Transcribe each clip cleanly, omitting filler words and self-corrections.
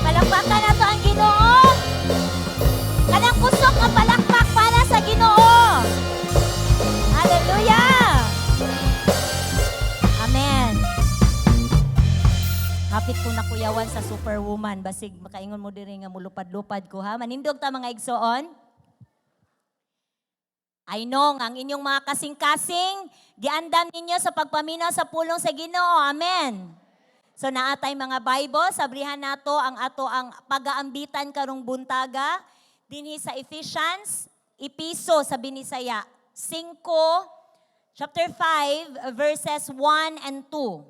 Palakpakan nato ang Ginoo. Kanang kusog nga palakpak para sa Ginoo. Hallelujah! Amen. Hapit ko na kuyawan sa Superwoman. Basig makaingon mo diri nga mulupad-lupad ko, ha. Manindog ta, mga igsoon. I know nga ang inyong mga kasing-kasing, giandam ninyo sa pagpaminaw sa pulong sa Ginoo. Amen. So naa tay mga Bible, sabrihan nato ang ato ang pagaambitan karong buntaga dinhi sa Ephesians, Episo sa Binisaya, 5, chapter 5, verses 1 and 2.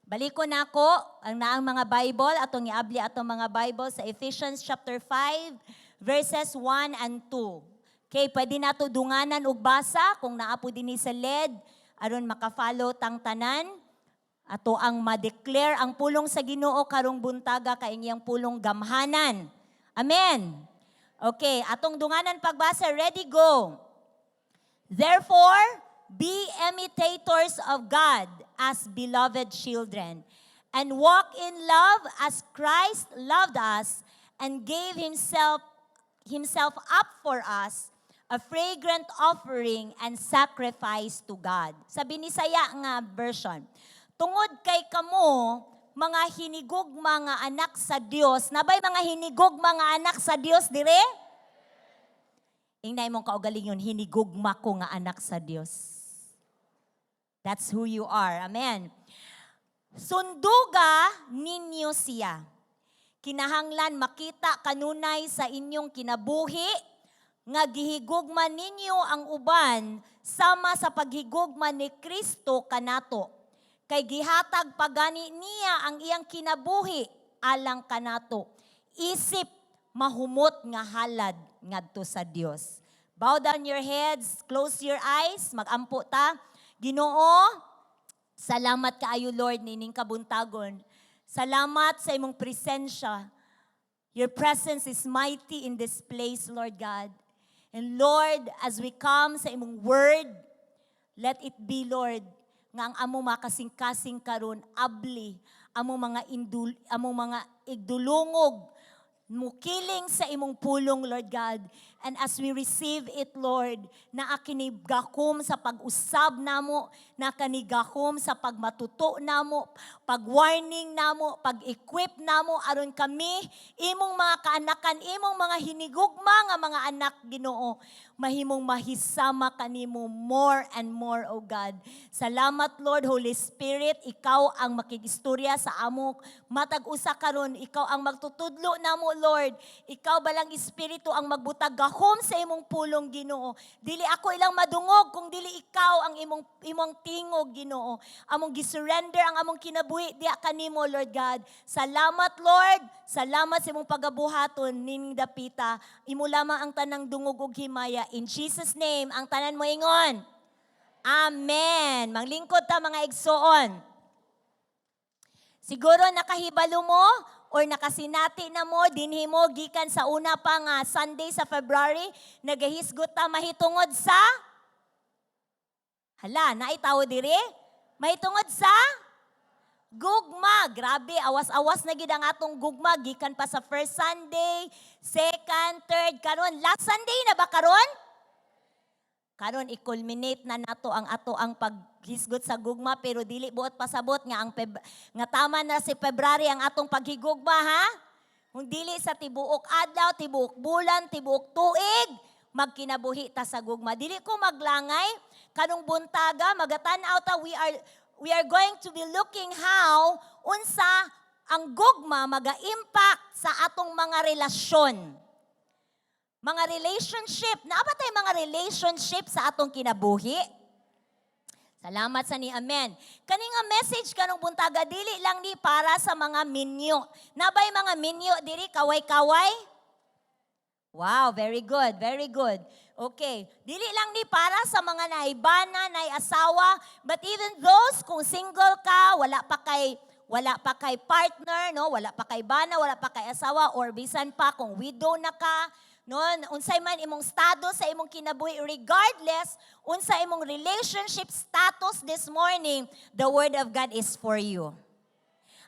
Baliko nako ang naang mga Bible, atong iabli atong mga Bible sa Ephesians chapter 5, verses 1 and 2. Okay, pwede nato dunganan og basa kung naa po dinhi sa LED aron maka-follow tang tanan. Ato ang ma-declare ang pulong sa Ginoo karong buntaga kay iyang pulong gamhanan. Amen. Okay, atong dunganan pagbasa, ready, go. Therefore, be imitators of God as beloved children, and walk in love as Christ loved us and gave himself up for us, a fragrant offering and sacrifice to God. Sa Binisaya nga version, tungod kay kamo mga hinigugma nga anak sa Dios, naa bay mga hinigugma nga anak sa Dios dire? Ingna imong kaugalingon, "Hinigugma ko nga anak sa Dios." That's who you are. Amen. Sunduga ninyo siya. Kinahanglan makita kanunay sa inyong kinabuhi nga gihigugma ninyo ang uban sama sa paghigugma ni Kristo kanato. Kay gihatag pagani niya ang iyang kinabuhi alang kanato, isip mahumot nga halad ngadto sa Dios. Bow down your heads, close your eyes, magampo ta. Ginoo, salamat kaayo, Lord, nining kabuntagon. Salamat sa imong presensya. Your presence is mighty in this place, Lord God. And Lord, as we come sa imong word, let it be, Lord, nga ang amo makasing-kasing karon abli, amo mga igdulungog mukiling sa imong pulong, Lord God. And as we receive it, Lord, naa kini gahom sa pag-usab namo, naa kini gahom sa pagmatuto namo, pag-warning namo, pag-equip namo, aron kami, imong mga kaanakan, imong mga hinigugma nga mga anak, Ginoo, mahimong mahisama kanimo more and more, O God. Salamat, Lord. Holy Spirit, ikaw ang makigistorya sa amo matag usa karon, ikaw ang magtutudlo namo, Lord. Ikaw balang Espiritu ang magbutag gahom sa imong pulong, Ginoo. Dili ako ilang madungog kung dili ikaw ang imong tingog, Ginoo. Among gisurrender ang among kinabuhi diha kanimo, Lord God. Salamat, Lord. Salamat sa imong pagabuhaton ning dapita. Imo lamang ang tanang dungog ug himaya. In Jesus' name, ang tanan mo ingon, "Amen." Manglingkod ta, mga igsoon. Siguro nakahibalo mo or nakasinati na mo, dinhi mo, gikan sa una pa nga Sunday sa February, nagahisgot ta mahitungod sa? Hala, naay tawo diri? Mahitungod sa gugma. Grabe, awas-awas na gid ang atong gugma gikan pa sa first Sunday, second, third, karon last Sunday na ba karon? Karon i-culminate na nato ang ato ang paghisgot sa gugma, pero dili buot pasabot nga ang nga tama na si February ang atong paghigugma, ha. Kung dili sa tibuok adlaw, tibuok bulan, tibuok tuig, magkinabuhi ta sa gugma. Dili ko maglangay karong buntaga magatan-aw ta, we are going to be looking how unsa ang gugma maga-impact sa atong mga relasyon. Mga relationship. Naa ba tay mga relationship sa atong kinabuhi? Salamat sa ni Amen. Kani nga message karong buntaga dili lang ni para sa mga minyo. Naa bay mga minyo diri, kaway-kaway? Wow, very good, very good. Okay, dili lang ni para sa mga naibana, nay asawa, but even those kung single ka, wala pa kay partner, no? Wala pa kay bana, wala pa kay asawa or bisan pa kung widow na ka, no? Unsay man imong estado sa imong kinabuhi, regardless unsa imong relationship status this morning, the word of God is for you.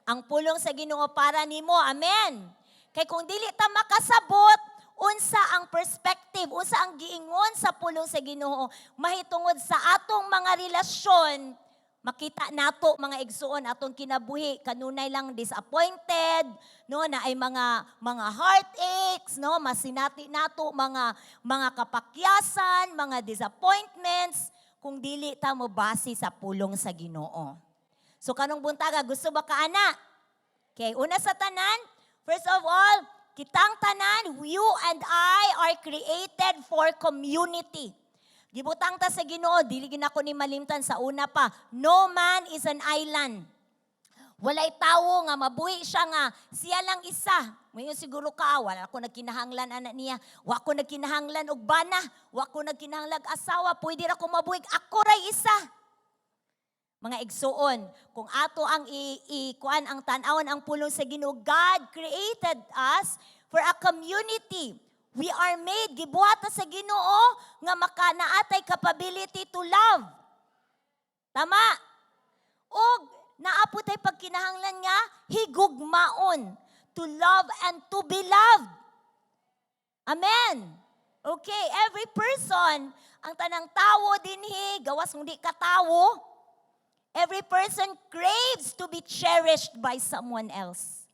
Ang pulong sa Ginoo para nimo. Amen. Kay kung dili ta makasabot unsa ang perspective, unsa ang giingon sa pulong sa Ginoo mahitungod sa atong mga relasyon, makita nato, mga igsuon, atong kinabuhi kanunay lang disappointed, no, na ay mga heartaches, no, masinati nato mga kapakyasan, mga disappointments, kung dili ta mo base sa pulong sa Ginoo. So kanong buntaga, gusto ba ka ana? Okay, una sa tanan, first of all, kitang tanan, you and I are created for community. Gibutang ta sa Ginoo, dili gid nako ni malimtan sa una pa. No man is an island. Walay tawo nga mabuhi siya nga siya lang isa. Ngayon siguro ka, wala ko nagkinahanglan ana niya. Wa ko nagkinahanglan og bana, wa ko nagkinahanglan asawa, pwede ra ko mabuhi. Ako ray isa. Mga igsuon, kung ato ang i kuan ang tan-awon ang pulong sa Ginoo, God created us for a community. We are made, gibuhat ta sa Ginoo nga maka naatay capability to love. Tama? Og naa pod tay pagkinahanglan nga higugmaon, to love and to be loved. Amen. Okay, every person, ang tanang tawo dinhi, gawas kung di ka tawo, every person craves to be cherished by someone else.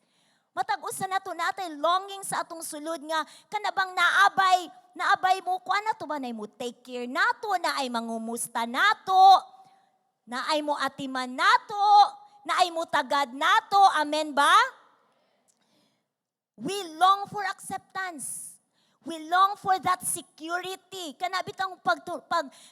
Matag usa nato natay longing sa atong sulod nga kana bang naabay mo kuan nato ba, nay mo take care nato, na ay mangumusta nato, na ay mo atiman nato, na ay mo tagad nato. Amen ba? We long for acceptance. We long for that security. Kana bitang pag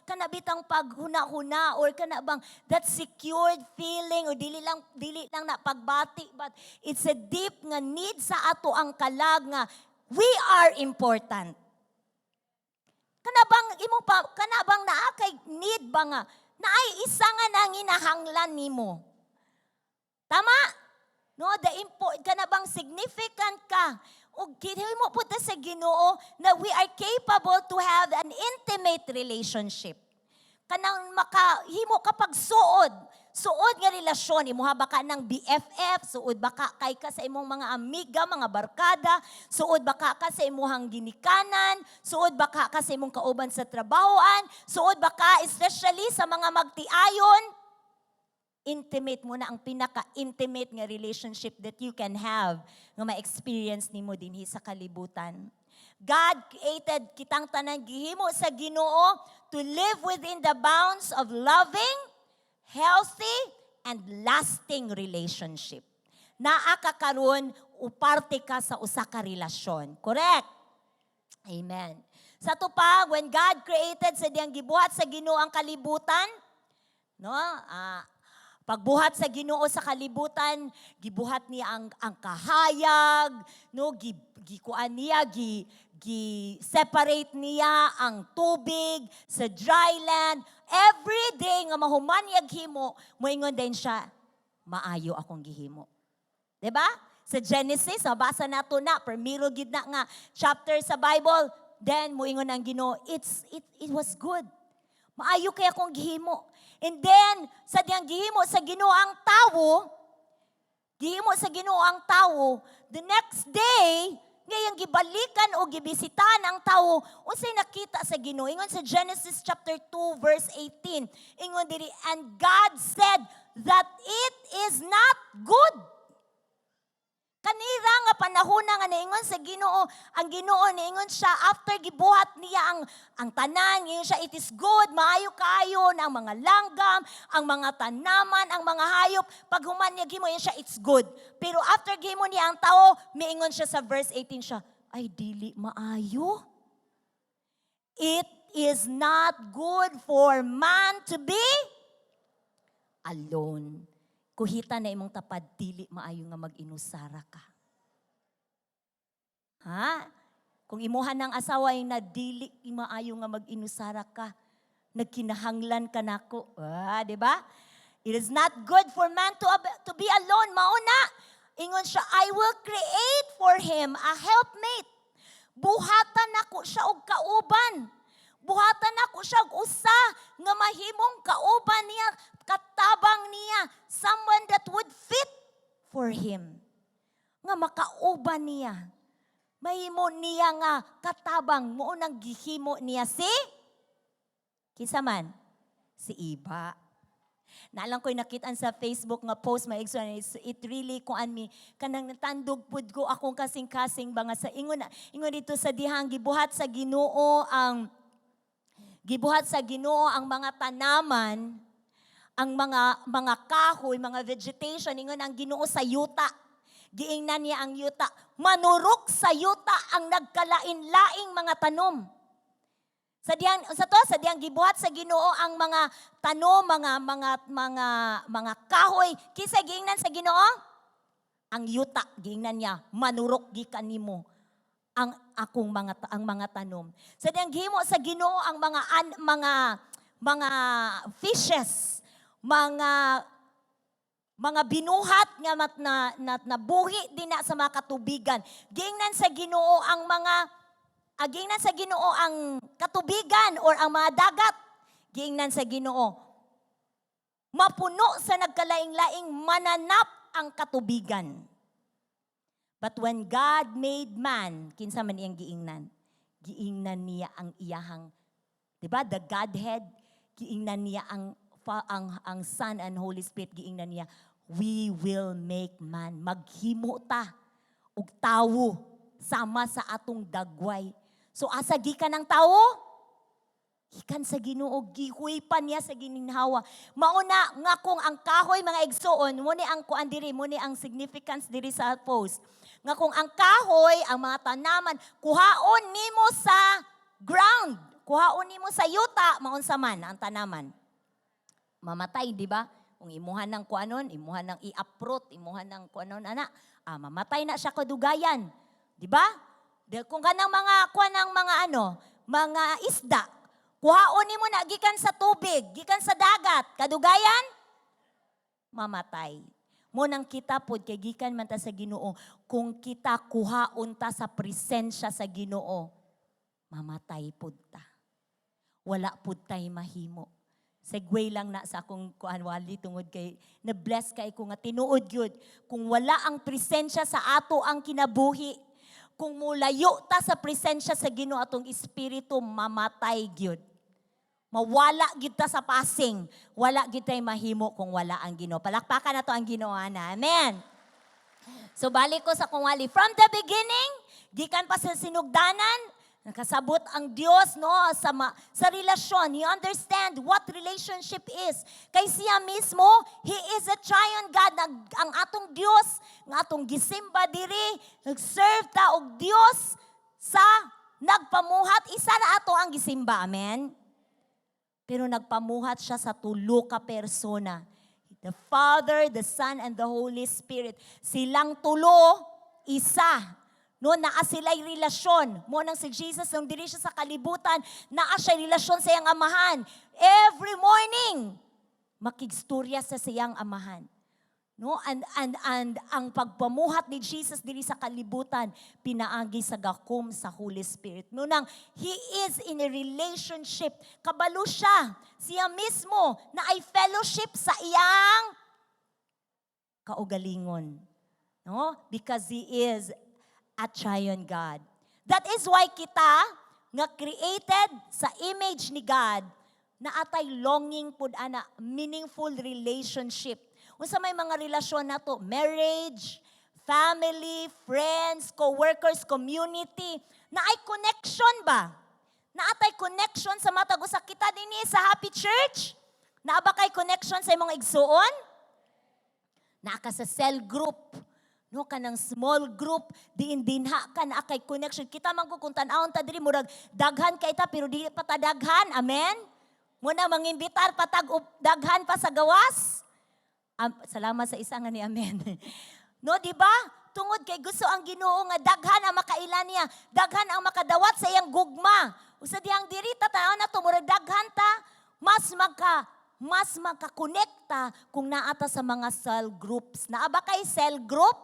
kana bitang paghuna-huna or kana bang that secured feeling or dili lang na pagbati, but it's a deep nga need sa ato ang kalag nga we are important. Kana bang imo pa, kana bang naa kay need ba nga naay isa nga nanginahanglan nimo? Tama? No, the impo kana bang significant ka? Ug gihimo pud ta sa Ginoo na we are capable to have an intimate relationship. Kanang makahimo ka pagsuod, suod nga relasyon, imuha ba ka ng BFF, suod ba ka kay ka sa imong mga amiga, mga barkada, suod ba ka ka sa imuhang ginikanan, suod ba ka ka sa imong kauban sa trabahoan, suod ba ka especially sa mga magtiayon, intimate mo na ang pinaka-intimate nga relationship that you can have nga ma-experience nimo dinhi sa kalibutan. God created kitang tanan, gihimo sa Ginoo to live within the bounds of loving, healthy, and lasting relationship. Naa ka karon, uparte ka sa usa ka relasyon. Correct? Amen. Sa ato pa, when God created, sa diyang gibuhat sa Ginoo ang kalibutan, no? Pagbuhat sa Ginoo sa kalibutan, gibuhat niya ang kahayag, no, gi gikuan niya, gi gi separate niya ang tubig sa dry land. Every day nga mahuman niya himo, moingon din siya, "Maayo akong gihimo." 'Di ba? Sa Genesis, mabasa nato na, permiro gid na nga chapter sa Bible, then moingon ang Ginoo, it was good. Maayo kay akong gihimo. And then, sa diyang gihimo sa Ginoo ang tawo, gihimo sa Ginoo ang tawo, the next day, ngayang gibalikan o gibisitan ang tawo, unsay nakita sa Ginoo? Ingon sa Genesis chapter 2 verse 18. Ingon diri, "And God said that it is not good." Kanira nga panahon na nga niingon sa Ginoo, ang Ginoo niingon siya after gibuhat niya ang tanan, ingon siya, "It is good," maayo kaayo na ang mga langgam, ang mga tanaman, ang mga hayop. Pag human niya gihimo, ingon siya, "It's good." Pero after gihimo niya ang tao, miingon siya sa verse 18 siya, "Ay, dili maayo. It is not good for man to be alone." Kuhita na imong tapad, dili maayo nga mag-inusara ka. Ha? Kung imuha ng asawa ay na dili maayo nga mag-inusara ka, nagkinahanglan ka nako. Ah, di ba? It is not good for man to be alone. Mauna. Ingon siya, "I will create for him a helpmate." Buhatan nako siya og kauban. Buhatan nako siya og usa nga mahimong kauban niya, katabang niya, someone that would fit for him. for him. Nga makauban niya. Mahimo niya nga katabang, mao nang gihimo niya si kinsa man? Si Iba. Naa lang ko'y nakitaan sa Facebook nga post, mga igsoon, it really kuan mi, kanang natandog pud ko akong kasing-kasing ba nga sa ingon ingon dito sa dihang gibuhat sa Ginoo ang mga tanaman, ang mga kahoy, mga vegetation. Ingon ang Ginoo sa yuta. Giingnan niya ang yuta. Manurok sa yuta ang nagkalain-laing mga tanom. Sa dihang gibuhat sa Ginoo ang mga tanom, mga kahoy, kinsa giingnan sa Ginoo? Ang yuta. Giingnan niya, "Manurok gikan nimo ang mga tanom." Sa dihang gihimo sa Ginoo ang mga fishes, mga binuhat nga mat, na, na, nabuhi din na sa mga katubigan. Giingnan sa Ginoo ang katubigan or ang mga dagat. Giingnan sa Ginoo, "Mapuno sa nagkalaing-laing mananap ang katubigan." But when God made man, kinsa man iyang giingnan? Giingnan niya ang iyahang, 'di ba? The Godhead, giingnan niya ang Son and Holy Spirit, giingnan niya, "We will make man." Maghimo ta og tawo sama sa atong dagway. So asa gikan ang tawo? Gikan sa Ginoo, gihuy-an niya sa gininhawa. Mauna nga kung ang kahoy, mga igsoon, mo ni ang kuan diri, mo ni ang significance diri sa post. Nga kung ang kahoy, ang mga tanaman, kuhaon nimo sa ground, kuhaon nimo sa yuta, maunsa man ang tanaman? Mamatay, di ba? Kung imuhan ng kuanon, imuhan ng i-uproot, imuhan ng kuanon ana, mamatay na siya kadugayan. Di ba? Kung kanang mga kuan ng mga ano, mga isda, kuhaon nimo na gikan sa tubig, gikan sa dagat, kadugayan mamatay. Mo nang kita pod kay gikan man ta sa Ginoo, kung kita kuhaon ta sa presensya sa Ginoo, mamatay pod ta. Wala pod tay mahimo. Segue lang na sa akong kuan wali tungod kay na-bless kay ko nga tinuod gyud kung wala ang presensya sa ato ang kinabuhi, kung mulayo ta sa presensya sa Ginoo, atong espiritu mamatay gyud. Mawala gyud ta sa pasing. Wala gyud tay mahimo kung wala ang Ginoo. Palakpakan nato ang Ginoo ana. Amen. So balik ko sa kung wali. From the beginning, gikan pa sa sinugdanan, nakasabot ang Dios, no, sa relasyon. He understand what relationship is. Kay siya mismo, He is a triune God. Ang atong Dios, nga atong gisimba diri, nag-serve ta og Dios sa nagpamuhat, isa na ato ang gisimba. Amen. Pero nagpamuhat siya sa tulo ka persona. The Father, the Son, and the Holy Spirit. Silang tulo, isa. No, naa sila'y relasyon. Mo nang si Jesus, nung diri siya sa kalibutan, naa siya relasyon sa iyang amahan. Every morning, makigstorya sa siyang amahan. No? And ang pagpamuhat ni Jesus diri sa kalibutan, pinaagi sa gahom sa Holy Spirit. No nang He is in a relationship. Kabalo siya, siya mismo na ay fellowship sa iyang kaugalingon. No? Because He is a triune God. That is why kita nga created sa image ni God, naa tay longing pud ana meaningful relationship. Unsa may mga relasyon nato? Marriage, family, friends, co-workers, community. Naay connection ba? Naa tay connection sa matag usa kita dinhi sa Happy Church? Naa ba kay connection sa imong igsuon? Naa ka sa cell group. No, kanang small group, diin dinha ka naa kay connection. Kita man ko kung tan-awon ta diri, murag daghan kay ta pero di pa ta daghan. Amen. Muna mangimbitar patag daghan pa sa gawas. Salamat sa isa nga ni amen. No, di ba? Tungod kay gusto ang Ginoo nga daghan ang makaila niya, daghan ang makadawat sa iyang gugma. Usa dihang diri ta tan na to, murag daghan ta, mas makakonekta kung naa ta sa mga cell groups. Naa ba kay cell group?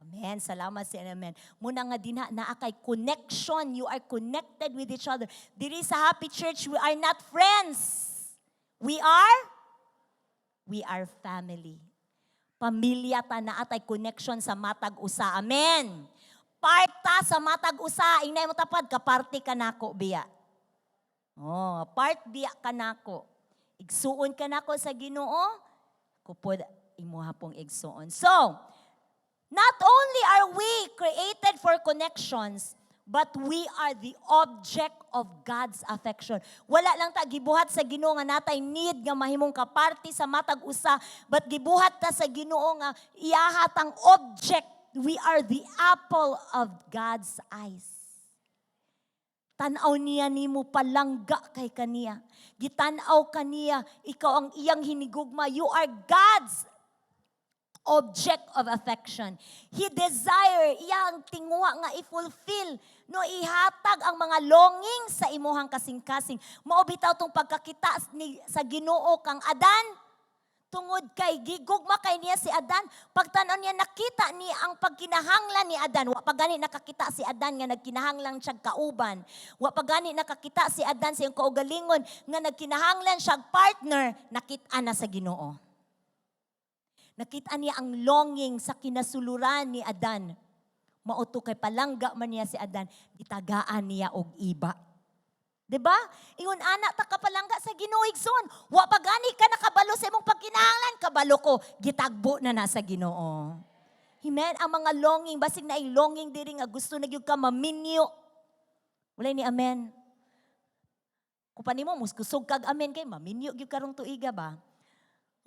Amen. Salamat sa amen. Muna nga dinha naa kay connection. You are connected with each other. Diri sa Happy Church, we are not friends. We are family. Pamilya ta, naa tay connection sa matag usa. Amen. Part ta sa matag usa. Ingna imong tapad, "Kaparte ka nako biya. Oh, part biya ka nako. Igsuon ka nako sa Ginoo, kupod imuha pong igsuon." So, not only are we created for connections, but we are the object of God's affection. Wala lang ta gibuhat sa Ginoo nga naa tay need nga mahimong kaparte sa matag usa, but gibuhat ta sa Ginoo nga iyaha tang object. We are the apple of God's eyes. Tan-aw niya nimo, palangga kay kaniya. Gitan-aw kaniya, ikaw ang iyang hinigugma. You are God's object of affection. He desire, iyang tinguha nga i-fulfill, no, ihatag ang mga longing sa imuhang kasing-kasing. Mao bitaw tong pagkakita ni sa Ginoo kang Adan, tungod kay gigugma kay niya si Adan, pagtan-aw niya, nakita niya ang pagkinahanglan ni Adan. Wa pa gani nakakita si Adan nga nagkinahanglan siya kauban. Wa pa gani nakakita si Adan sa iyang kaugalingon nga nagkinahanglan siya partner, nakita na sa Ginoo. Nakita niya ang longing sa kinasuluran ni Adan. Mao to kay palangga man niya si Adan, gitagaan niya og iba. 'Di ba? Ingon ana ta kapalangga sa Ginoo, igsoon. Wa pa gani ka nakabalo sa imong pagkinahanglan, kabalo ko, gitagbo na na sa Ginoo. Amen. Ang mga longing, basig naay longing diri nga gusto na gyud ka maminyo. Walay ni amen. Kung pa nimo mas kusog kag amen kay maminyo gyud karong tuiga ba?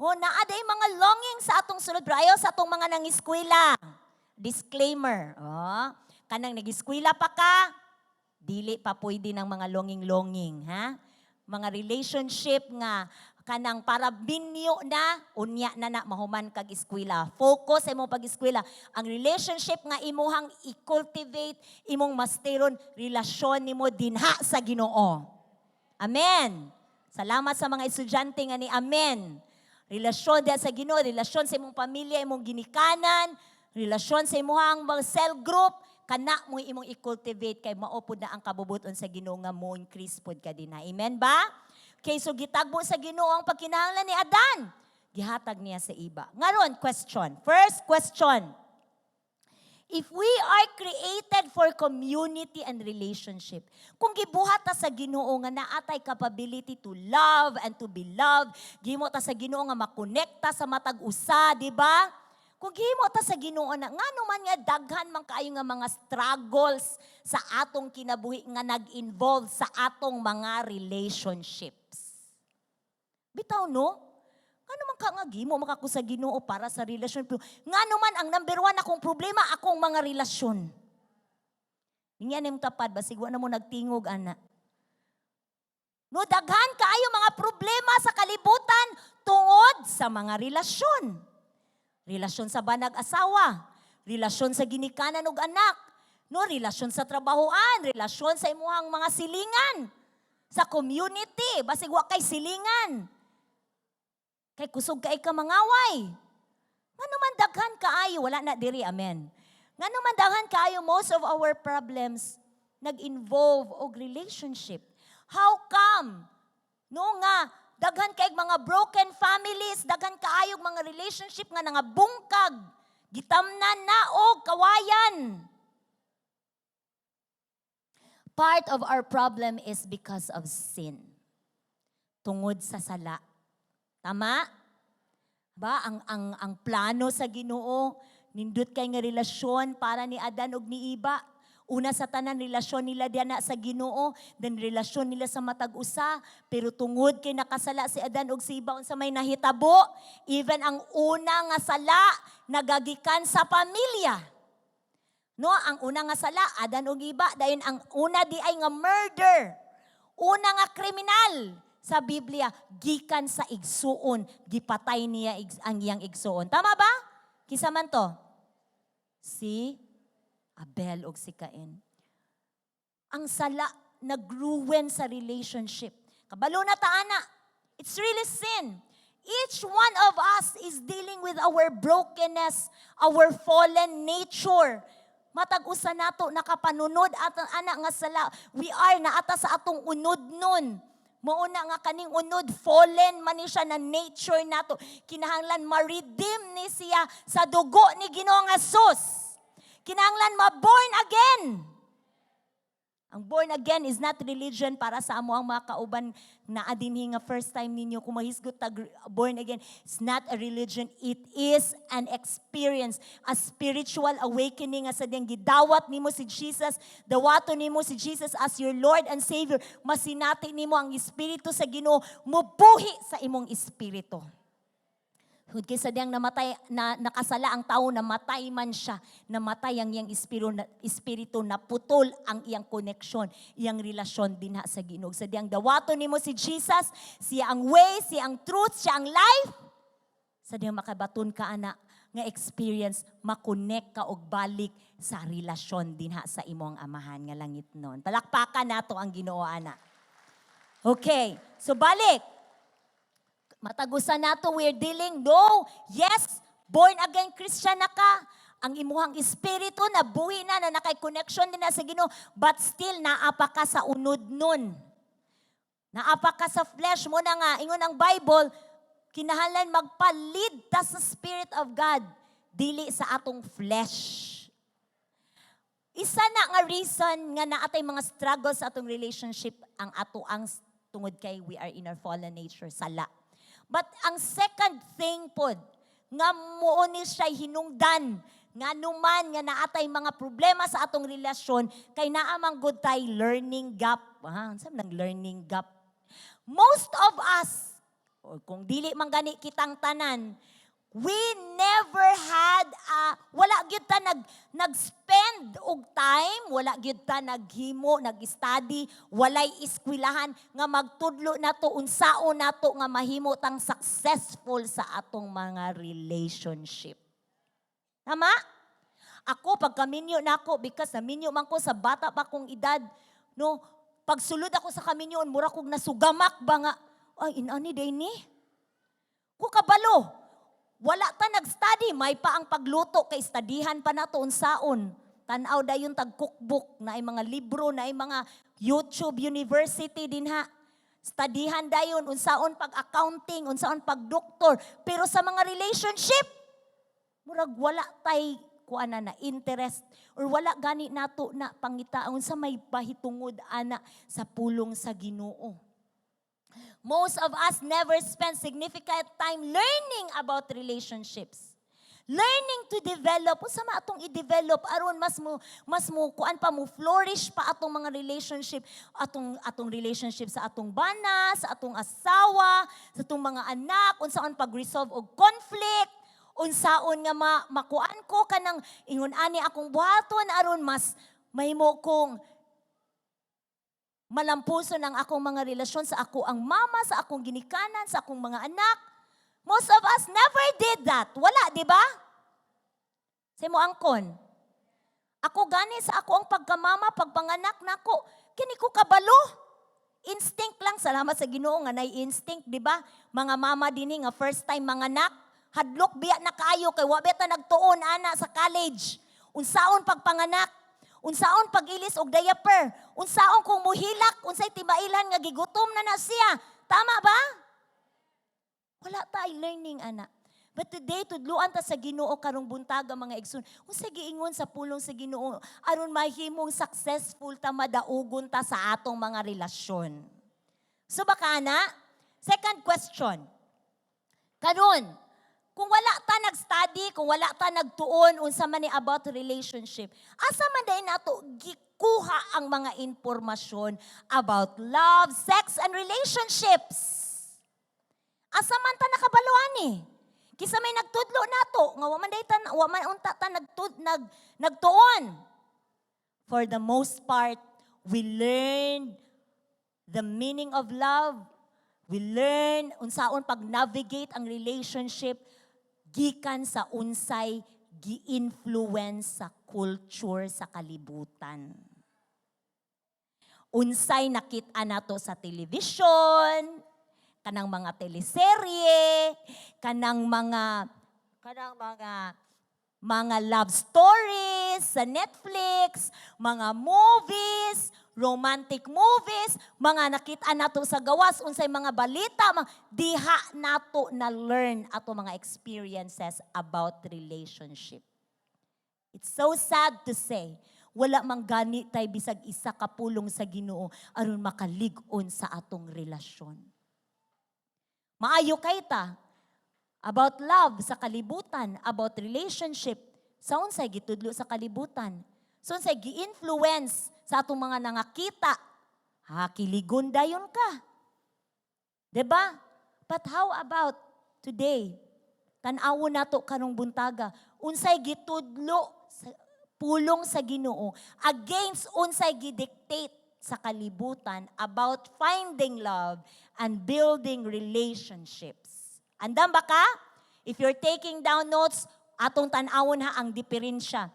Oh, naa day mga longing sa atong sulod, pero ayaw sa atong mga nangiskwela. Disclaimer. Oh, kanang nag-eskwela pa ka, dili pa pwede ng mga longing-longing, ha? Mga relationship nga kanang para minyo na, unya na na mahuman kag eskwela. Focus sa imong pag-eskwela. Ang relationship nga imuhang i-cultivate, imong masteron, relasyon nimo dinha sa Ginoo. Amen. Salamat sa mga estudyante nga ni amen. Relasyon diha sa Ginoo, relasyon sa imong pamilya, imong ginikanan, relasyon sa imong mga cell group, kana mo imong i-cultivate kay mao pud na ang kabubuton sa Ginoo nga mo increase pod ka dinha. Amen ba? Okay, so gitagbo sa Ginoo ang pagkinahanglan ni Adan. Gihatag niya sa iba. Ngaron, question. First question. If we are created for community and relationship, kung gibuhat ta sa Ginoo nga naa tay capability to love and to be loved, gihimo ta sa Ginoo nga makonekta sa matag usa, di ba? Kung gihimo ta sa Ginoo na, ngano man nga daghan man kaayo nga mga struggles sa atong kinabuhi nga nag-involve sa atong mga relationships? Bitaw, no? Ngano man ka nga gihimo man kako sa Ginoo para sa relasyon? Pero ngano man ang number one akong problema, akong mga relasyon? Ingna imong tapad, basig wa na mo nagtingog ana. No, daghan kaayo mga problema sa kalibutan tungod sa mga relasyon. Relasyon sa banag asawa, relasyon sa ginikanan ug anak, no, relasyon sa trabahoan, relasyon sa imuhang mga silingan, sa community, basig wa kay silingan. Kay kusog kay ka mangaway. Ngano man daghan kaayo, wala na diri, amen. Ngano man daghan kaayo, most of our problems nag-involve og relationship. How come? No nga daghan kay mga broken families, daghan kaayo mga relationship nga nangabungkag, gitamnan na og kawayan. Part of our problem is because of sin. Tungod sa sala. Tama? Ba ang plano sa Ginoo, nindot kay nga relasyon para ni Adan ug ni Iba. Una sa tanan, relasyon nila diha na sa Ginoo, then relasyon nila sa matag usa, pero tungod kay nakasala si Adan ug si Iba, unsa may nahitabo? Even ang una nga sala nagagikan sa pamilya. No, ang una nga sala, Adan ug Iba, dayon ang una di ay nga murder. Una nga kriminal sa Biblia, gikan sa igsuon, gipatay niya ang iyang igsuon. Tama ba? Kinsa man to? Si Abel ug si Cain. Ang sala nagruin sa relationship. Kabalo na ta ana. It's really sin. Each one of us is dealing with our brokenness, our fallen nature. Matag usa nato nakapanunod at ang anak nga sala. We are naa ta sa atong unod nun. Mao na nga kaning unod, fallen man ni siya na nature nato. Kinahanglan ma-redeem ni siya sa dugo ni Ginoong Jesus. Kinahanglan ma-born again. Ang born again is not religion para sa amo ang mga kauban na dinhi nga first time ninyo kung mahisgot tag born again. It's not a religion. It is an experience, a spiritual awakening nga sa diyang gidawat nimo si Jesus, dawato nimo si Jesus as your Lord and Savior. Masinati nimo ang espiritu sa Ginoo mubuhi sa imong espiritu. Hud kaysa diyang namatay na nakasala ang tao, namatay man siya, namatay ang iyang espiritu, na, espiritu naputol ang iyang koneksyon, iyang relasyon dinha sa Ginoo. Sa diyang dawato nimo si Jesus, siya ang way, siya ang truth, siya ang life. Sa diyang makabaton ka ana nga experience, makonek ka og balik sa relasyon dinha sa imong Amahan nga langitnon. Palakpakan nato ang Ginoo ana. Okay, so balik matagusan nato we're dealing, no, yes, born again Christian na ka, ang imuhang espiritu na buhi na, na nakay connection din na sa Ginoo, but still naa pa ka sa unod nun. Naa pa ka sa flesh mo na nga, ingon ang Bible, kinahanglan magpa-lead ta sa Spirit of God, dili sa atong flesh. Isa na nga reason nga naatay mga struggles sa atong relationship ang ato ang tungod kay we are in our fallen nature, sala. But ang second thing pod, nga muo ni siya hinungdan, nga numan nga naatay mga problema sa atong relasyon, kay naa man gud tay learning gap. Ah, unsa man ang learning gap? Most of us, or kung dili man gani kitang tanan, we never had a, wala gyud ta nag-spend og time, wala gyud ta naghimo, nag-study, walay eskwelahan nga magtudlo nato unsaon nato nga mahimo tang successful sa atong mga relationship. Tama? Ako, pagkaminyo nako, because naminyo man ko sa bata pa kong edad, no, pagsulod ako sa kaminyoon, mura kog nasugamak ba nga, "Ay, inani day ni? Ko kabalo." Wala ta nag-study, may pa ang pagluto kay studyhan pa nato unsaon. Tan-aw dayon tag cookbook na ay mga libro na ay mga YouTube University dinha. Studyhan dayon unsaon pag accounting, unsaon pag doktor, pero sa mga relationship murag wala tay kuan na interest or wala gani nato na pangitaon sa may pahitungod ana sa pulong sa Ginoo. Most of us never spend significant time learning about relationships. Learning to develop, unsa man atong i-develop aron mas mo kuan pa, mo flourish pa atong mga relationship, atong relationship sa atong bana, sa atong asawa, sa atong mga anak, unsaon pag-resolve og conflict, unsaon nga makuan ko kanang ingon ani akong buhaton aron mas mahimo kong malampuson ang akong mga relasyon sa ako ang mama, sa akong ginikanan, sa akong mga anak. Most of us never did that. Wala, di ba? Sa mo angkon. Ako gani sa ako ang pagkamama, pagpanganak nako, kini ko kabalo. Instinct lang. Salamat sa Ginoo nga nay instinct, di ba? Mga mama dinhi nga first time manganak, hadlok biya na kaayo kay wa biya ta nagtuon ana sa college. Unsaon pagpanganak, unsaon pag-ilis og diaper, unsaon kung muhilak, unsay timailan nga gigutom na na siya. Tama ba? Wala tay learning ana. But today, tudluan ta sa Ginoo karong buntaga, mga igsoon. Unsa giingon sa pulong sa Ginoo aron mahimong successful ta, madaugon ta sa atong mga relasyon. So baka na, second question. Karon, kung wala ta nag-study, kung wala ta nagtuon unsa man ni about relationship, asa man diay nato gikuha ang mga impormasyon about love, sex, and relationships? Asa man ta nakabaloan eh? Kinsa may nagtudlo nato nga wa man day ta, wa man unta ta nagtuon. For the most part, we learn the meaning of love. We learn unsaon pag-navigate ang relationship gikan sa unsay gi-influence sa culture sa kalibutan. Unsay nakita nato sa television, kanang mga teleserye, kanang mga love stories sa Netflix, mga movies, romantic movies, mga nakita nato sa gawas, unsay mga balita, mga, diha nato na learn ato mga experiences about relationship. It's so sad to say, wala man gani tay bisag isa ka pulong sa Ginoo aron makalig-on sa atong relasyon. Maayo kay ta about love sa kalibutan, about relationship, sa unsay gitudlo sa kalibutan. Sa unsay gi-influence sa atong mga nangakita. Ha, kiligon dayon ka. 'Di ba? But how about today? Tan-awon nato karong buntaga, unsay gitudlo sa pulong sa Ginoo against unsay gidictate sa kalibutan about finding love and building relationships. Andam ba ka? If you're taking down notes, atong tan-awon ha ang diferensya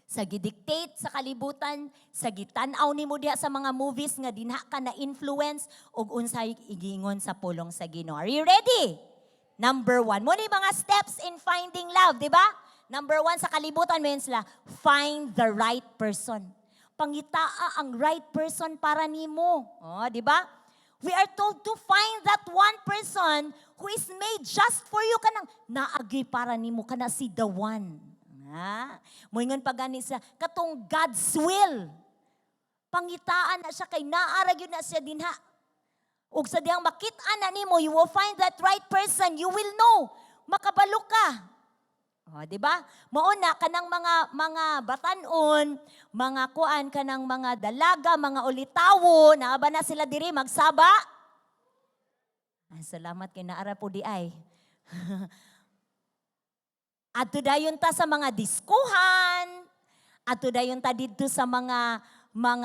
sa gidictate sa kalibutan, sa gitan-aw nimo diha sa mga movies nga dinha ka na influence ug unsay igingon sa pulong sa Ginoo. Are you ready? Number one. Mao ni mga steps in finding love, di ba? Number one sa kalibutan, may sila, find the right person. Pangitaa ang right person para nimo. Oh, di ba? We are told to find that one person who is made just for you, kanang naagi para nimo, kana si the one. Ha? Moingon pa gani sa katong God's will. Pangitaan na siya kay naa ra gyud na siya dinha. Ug sa dihang makit-an na nimo, you will find that right person, you will know. Makabalo ka. Oh, di ba? Mao na kanang mga batan-on, mga kuan, kanang mga dalaga, mga ulitawo, naa ba na sila diri magsaba? Ay, salamat kay naa ra po diay. Adto dayon ta sa mga diskuhan. Adto dayon ta didto sa mga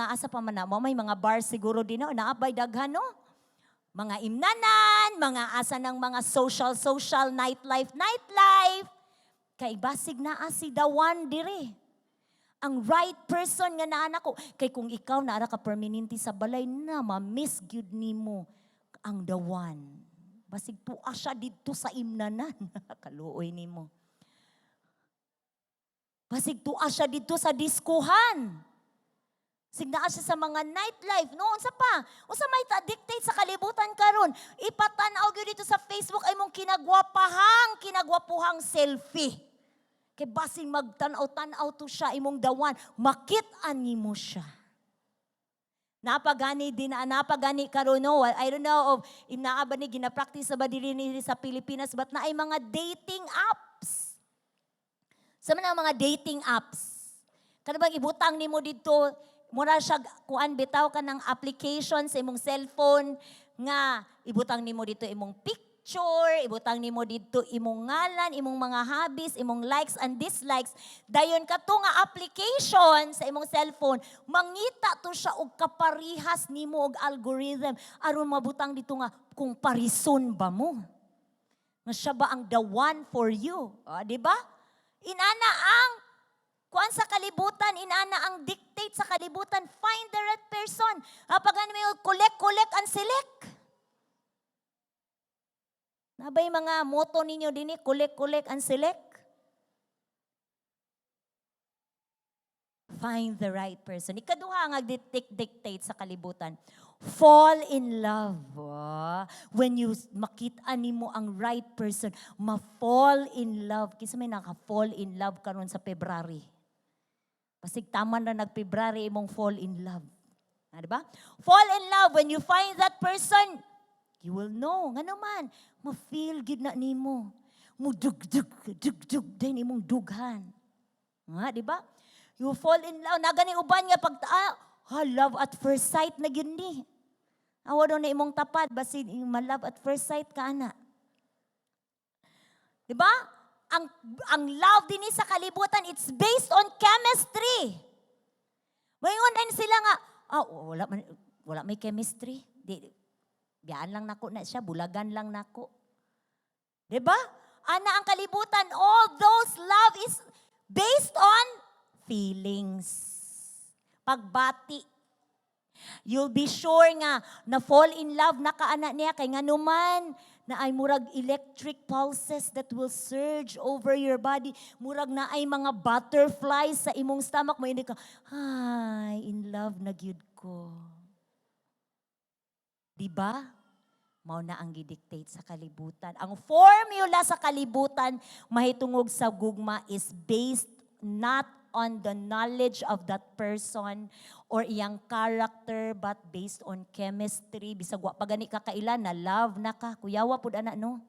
asa pa man na mo, may mga bar siguro din, no, naa bay daghan, no? Mga imnanan, mga asa ng mga social social nightlife nightlife. Kay basig naa si the one diri. Ang right person nga naa nako. Kay kung ikaw naa ra ka permanente sa balay na, ma-miss gyud nimo ang the one. Basig tuwa siya didto sa imnanan. Kaluoy nimo. Basig tuwa siya didto sa diskuhan. Sig naa siya sa mga nightlife. No, unsa pa? Unsa may ta dictate sa kalibutan karon? Ipatan-aw gyud dito sa Facebook ay mong kinagwapahang selfie. Kay basin magtan-aw-tan-aw to siya imong the one, makit-an nimo siya. Napagani din na napagani karon, no. I don't know of if naa ba ni gina-practice na ba diri ni sa Pilipinas, but naay mga dating apps. Sa man ang mga dating apps. Kana bang ibutang nimo didto, mura siya kuan bitaw ka ng application sa imong cellphone nga ibutang nimo dito imong picture, ibutang nimo dito imong ngalan, imong mga hobbies, imong likes and dislikes. Dayon kato nga application sa imong cellphone, mangita to siya og kaparihas nimo og algorithm aron mabutang dito nga kung parison ba mo. Nga siya ba ang the one for you? Ah, di ba? Inana ang kuan sa kalibutan, inana ang dictate sa kalibutan, find the right person. Ah, pag ano may collect, collect, and select. Naa bay mga motto ninyo dinhi, collect, collect, and select? Find the right person. Ikaduha nga dictate sa kalibutan. Fall in love. Ah, when you makita nimo ang right person, ma-fall in love. Kinsa may naka-fall in love karon sa February? Basig taman na nag-February imong fall in love. Ah, di ba? Fall in love, when you find that person, you will know. Ngano man, ma-feel gyud na nimo. Mudugdug, dugdug din imong dughan. Nga, di ba? You fall in love. Nagani uban nga pag love at first sight na gyud ni. Awa daw na imong tapad, basin ma-love at first sight ka ana. Di ba? Ang love din sa kalibutan, it's based on chemistry. Mayon din sila nga, wala, man, wala may chemistry. Di, biyaan lang nako na siya, bulagan lang nako. Di ba? Ana ang kalibutan, all those love is based on feelings. Pagbati. You'll be sure nga na fall in love na ka ana niya kay nganuman naay murag electric pulses that will surge over your body. Murag naay mga butterflies sa imong stomach mo, hindi ka, "Ay, in love na gyud ko." Di ba? Mao na ang gidictate sa kalibutan. Ang formula sa kalibutan mahitungod sa gugma is based not on the knowledge of that person or iyang character but based on chemistry. Bisag wa pa gani ka kaila, na love na ka. Kuyawa pud ana, no?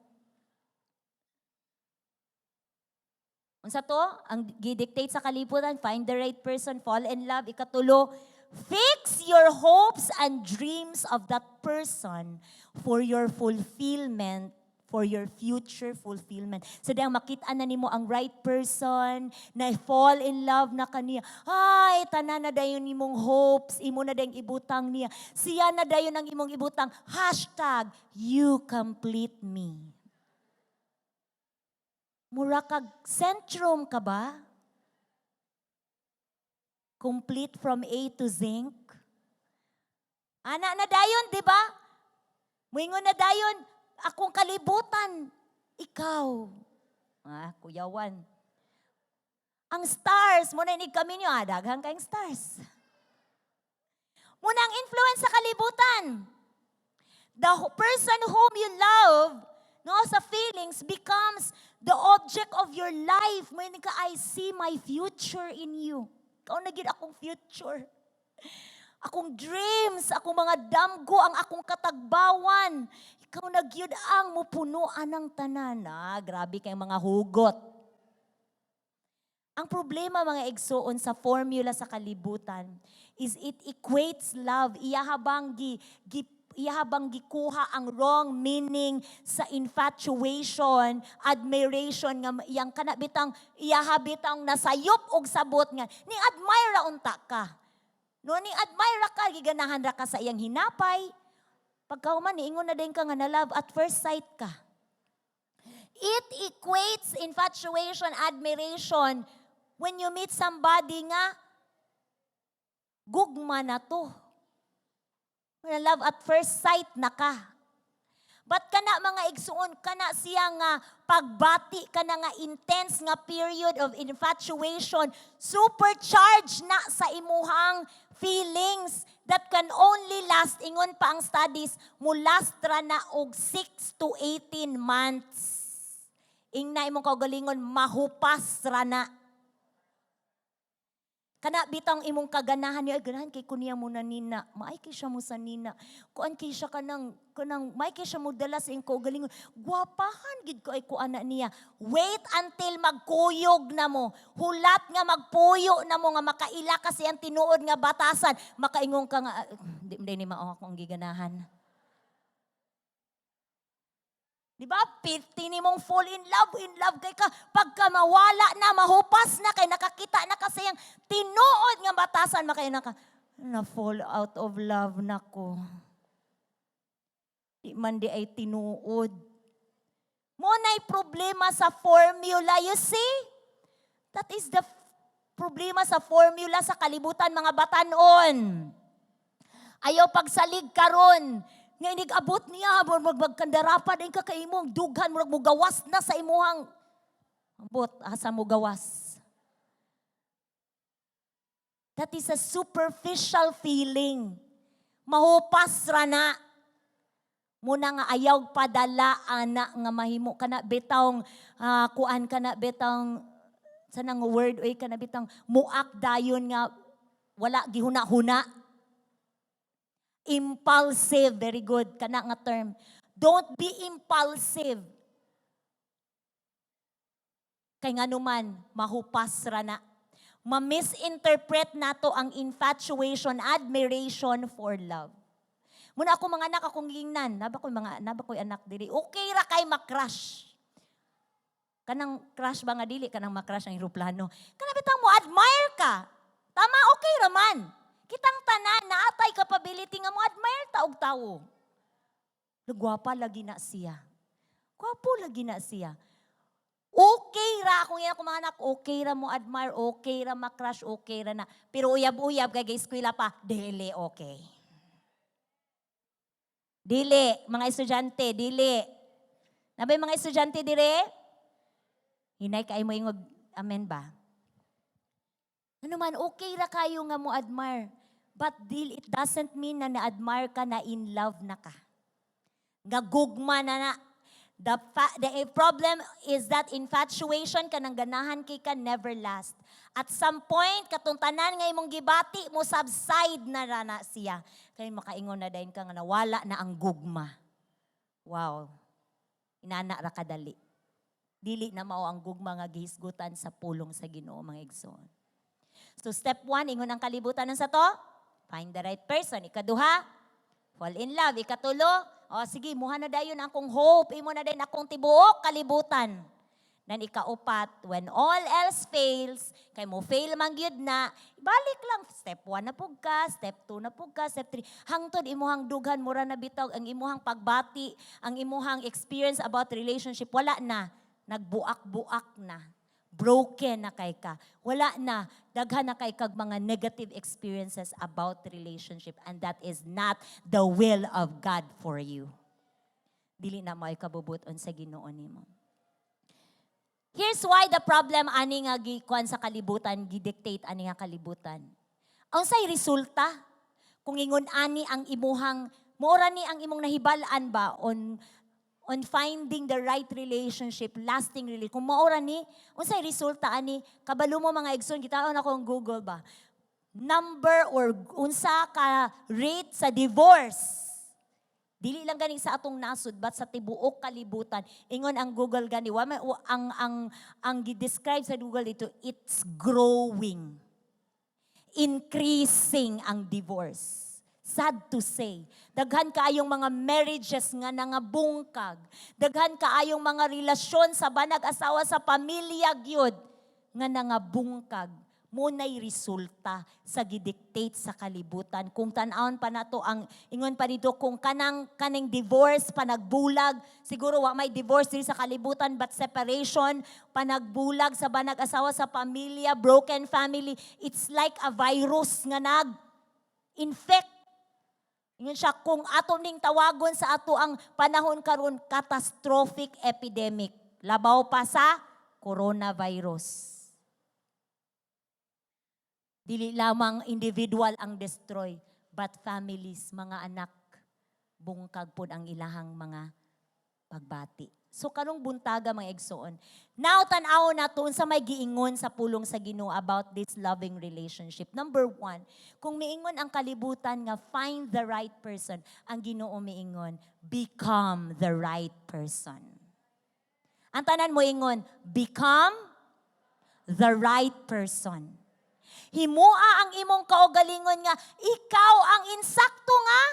Unsa to? Ang gidictate sa kalibutan, find the right person, fall in love. Ikatulo, fix your hopes and dreams of that person for your fulfillment, for your future fulfillment. So dahil makita na nimo ang right person, na fall in love na kaniya. Ay, tanan na dayon imong hopes, imo na dayong ibutang niya. Siya na dayon ang imong ibutang. #YouCompleteMe. Mura kag sentrum ka ba? Complete from A to zinc? Ana na dayon, di ba? Muingon na dayon, "Akong kalibutan, ikaw." Ah, kuyawan. Ang stars, mao na inig kami niyo, daghan kayong stars. Mao na ang influence sa kalibutan. The person whom you love, no, sa feelings, becomes the object of your life. May ka, "I see my future in you. Ikaw na gyud akong future. Akong dreams, akong mga damgo, ang akong katagbawan. Ikaw na gyud ang mupuno anang tanan." Ah, grabe kay mga hugot. Ang problema, mga igsoon, sa formula sa kalibutan is it equates love. Iyahabang gikuha ang wrong meaning sa infatuation, admiration nga iyang kana bitang iyaha bitang nasayop og sabot nga ni admire ra unta ka. No, ni admire ra ka, giganahan ra ka sa iyang hinapay. Pagkahuman, niingon na din ka nga na love at first sight ka. It equates infatuation, admiration when you meet somebody nga gugma na to. Na love at first sight na ka. But kana, mga igsuon, kana siya nga pagbati, kana nga intense nga period of infatuation, supercharged na sa imuhang feelings that can only last, ingon pa ang studies, mo last ra na og 6 to 18 months. Ingna imong kaugalingon, mahupas ra na. Kana bitang imong kaganahan niya, "Ay, ganahan kay ko niya mo na nina. Maay kay siya mo sa nina. Kuan kay siya kanang maay kay siya mo dala sa iyong kaugalingon. Gwapahan gid ko ay ko ana niya." Wait until magkuyog na mo. Hulat nga magpuyo na mo nga makaila kasi ang tinuod nga batasan. Makaingon ka nga, "Ah, di, di ni mao akong giganahan." Di ba? Pirti ni mong fall in love kay ka. Pagka mawala na, mahupas na, kay nakakita na kasi ang tinuod nga batasan, makayo na ka, "Na fall out of love na ko. Di man di ay tinuod." Mao na'y problema sa formula, you see? That is the problema sa formula sa kalibutan, mga batanon. Ayaw pagsalig karon nga inig-abot niya, murag magkandara pa din ka kay imong dughan, murag mugawas na sa imuhang ambot, asa mo gawas. That is a superficial feeling. Mahupas ra na. Mao na nga ayaw padala ana nga mahimo kana bitawng kuan, kana bitawng sa nang word oy, kana bitang muak dayon nga wala gihuna-huna. Impulsive, very good kana nga term. Don't be impulsive. Kay nganuman, mahupas ra na. Ma-misinterpret nato ang infatuation, admiration for love. Mao na ako, mga anak, akong gingnan, naba ko'y anak diri. Okay ra kay ma-crush. Kanang crush ba nga dili kanang ma-crush ang eroplano. Kana bitang mo admire ka. Tama, okay ra man. Kitang tanan naatay capability nga mo admire ta og tawo. Gwapa lagi na siya. Gwapo lagi na siya. Okay ra akong iya akong mga anak, okay ra mo admire, okay ra ma-crush, okay ra na. Pero uyab-uyab kay eskwela pa, dili okay. Dili, mga estudyante, dili. Naa bay mga estudyante dire? Hinay kay mo ingog amen ba? Ano man, okay ra kayo nga mo admire. But dil, it doesn't mean na na-admire ka na in love na ka. Nga gugma na na. The problem is that infatuation, kanang ganahan kay ka, never last. At some point, katong tanan nga imong gibati mo subside na ra na siya. Kay makaingon na dayon ka nga nawala na ang gugma. Wow. Inana ra kadali. Dili na mao ang gugma nga gihisgutan sa pulong sa Ginoo, mga igsoon. So step 1, ingon ang kalibutan ng sa to, find the right person. Ikaduha, fall in love. Ikatulo, oh sige, muha na dayon akong hope, imo na dayon akong tibuok kalibutan. Then ikaupat, when all else fails, kay mo fail man gyud na, balik lang, step 1 na pug ka, step 2 na pug ka, step 3. Hangtod imuhang dughan, mura na bitaw, ang imuhang pagbati, ang imuhang experience about relationship, wala na. Nagbuak-buak na. Broken na kay ka. Wala na. Daghan na kay kag mga negative experiences about relationship, and that is not the will of God for you. Dili na mo'y kabubuton sa Ginoo nimo. Here's why the problem ani nga gikuan sa kalibutan, gidictate ani nga kalibutan. Unsay resulta kung ingon ani ang imuhang mora ni ang imong nahibal-an ba on finding the right relationship, lasting relationship? Kung maora ni, unsay resulta ani? Kabalo mo, mga igsoon, kitaon ako ang Google ba? Number or unsa ka rate sa divorce. Dili lang gani sa atong nasod but sa tibuok kalibutan. Ingon ang Google gani, wa man ang gi-describe sa Google dito, it's growing. Increasing ang divorce. Sad to say. Daghan kaayong mga marriages nga nangabungkag. Daghan kaayong mga relasyon sa banag asawa, sa pamilya gyud nga nangabungkag. Mao nay resulta sa gidictate sa kalibutan. Kung tan-awon pa nato ang ingon pa dito, kung kanang kaning divorce panagbulag, siguro wa may divorce diri sa kalibutan, but separation, panagbulag sa banag asawa, sa pamilya, broken family, it's like a virus nga nag infect. Ingon siya, kung ato ning tawagon sa ato ang panahon karon, catastrophic epidemic. Labaw pa sa coronavirus. Dili lamang individual ang destroy, but families, mga anak, bungkag pod ang ilahang mga pagbati. So karong buntaga, mga igsoon, now tan-aw na to unsa may giingon sa pulong sa Ginoo about this loving relationship. Number one, kung miingon ang kalibutan nga find the right person, ang Ginoo miingon, become the right person. Ang tanan mo ingon, become the right person. Himua ang imong kaugalingon nga ikaw ang insakto nga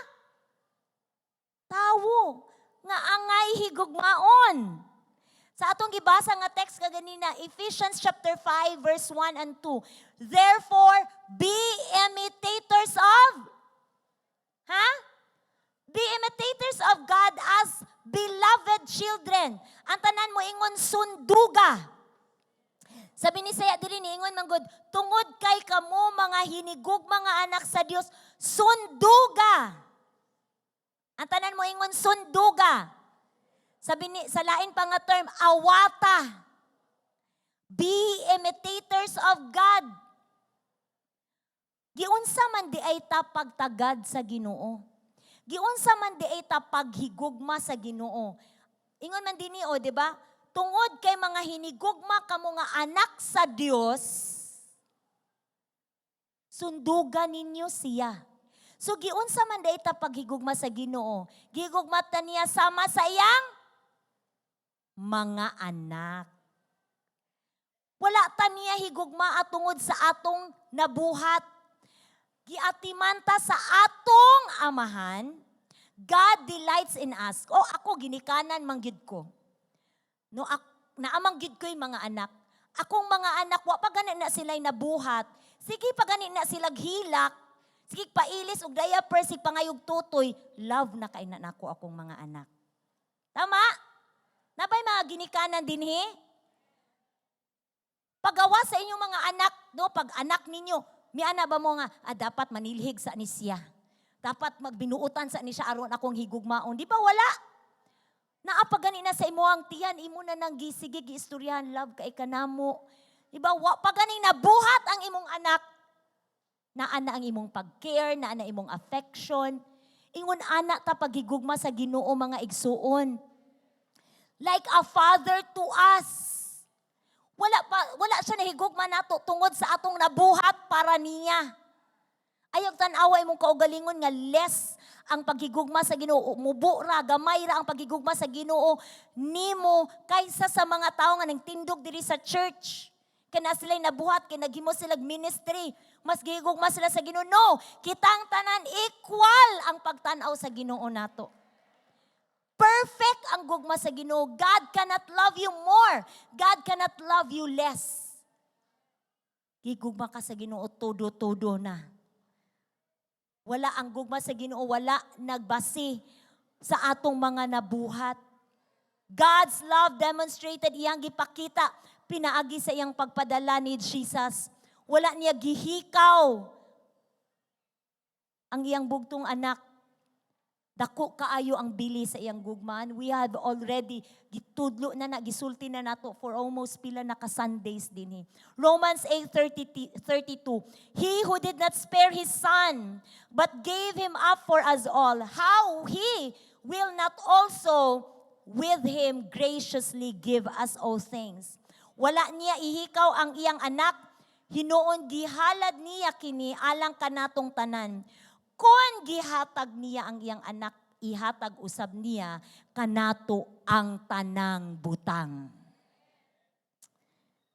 tawo nga angay higugmaon. Sa atong gibasa nga text kaganina, Ephesians chapter 5 verse 1 and 2. Therefore, be imitators of, ha? Be imitators of God as beloved children. Ang tanan mo ingon, sunduga. Sabi ni saya diri, niingon man gud, tungod kay kamo mga hinigugma mga anak sa Dios, sunduga. Ang tanan mo ingon, sunduga. Sabi ni sa lain pa nga term, awata. Be imitators of God. Giunsa man di ay ta pagtagad sa Ginoo? Giunsa man di ay ta paghigugma sa Ginoo? Ingon man dinhi o, di ba? Tungod kay mga hinigugma kamo nga anak sa Dios, sunduga ninyo siya. So giunsa man di ta paghigugma sa Ginoo? Gigugma ta niya sama sa iyang mga anak. Wala ta niya higugma tungod sa atong nabuhat. Giatiman ta sa atong amahan. God delights in us. Oh, ako ginikanan man gyud ko. No, naamang gyud ko'y mga anak. Akong mga anak, wa pa gani na sila'y nabuhat. Sige pa gani na sila hilak. Sige pailis og diaper, sige pangayog tutoy. Love na kay na nako akong mga anak. Tama? Naa bay mga ginikanan dinhi? Pagawa sa inyong mga anak, no, pag anak ninyo, miana ba mo nga, ah, dapat manilhig sa ni siya. Dapat magbinuutan sa ni siya aron akong higugmaon. Di ba wala? Naa pa gani na sa imo ang tiyan, imo na nang gisige giistoryahan, "Love kay kanamo." Di ba? Wa pa gani nabuhat ang imong anak. Naa na ang imong pag-care, naa na imong affection. Ingon ana ta paghigugma sa Ginoo, mga igsuon. Like a father to us. Wala pa, wala siya nahigugma nato tungod sa atong nabuhat para niya. Ayaw tan-awa imong kaugalingon nga less ang paghigugma sa Ginoo, mubo ra, gamay ra ang paghigugma sa Ginoo nimo kaysa sa mga tawo nga nangtindog diri sa church. Kana sila nabuhat, kay naghimo sila ministry, mas gihigugma sila sa Ginoo. No, kitang tanan equal ang pagtan-aw sa Ginoo nato. Perfect ang gugma sa Ginoo. God cannot love you more. God cannot love you less. Gigugma ka sa Ginoo todo-todo na. Wala ang gugma sa Ginoo, wala nagbasi sa atong mga nabuhat. God's love demonstrated, iyang gipakita pinaagi sa iyang pagpadala ni Jesus. Wala niya gihikaw ang iyang bugtong anak. Dako kaayo ang bili sa iyang gugmaan. We have already gitudlo na na, gisulti na nato for almost pila na ka Sundays dinhi. Romans 8:32, "He who did not spare his son, but gave him up for us all, how he will not also with him graciously give us all things?" Wala niya ihikaw ang iyang anak, hinuon gihalad niya kini alang kanatong tanan. Kung gihatag niya ang iyang anak, ihatag usab niya kanato ang tanang butang.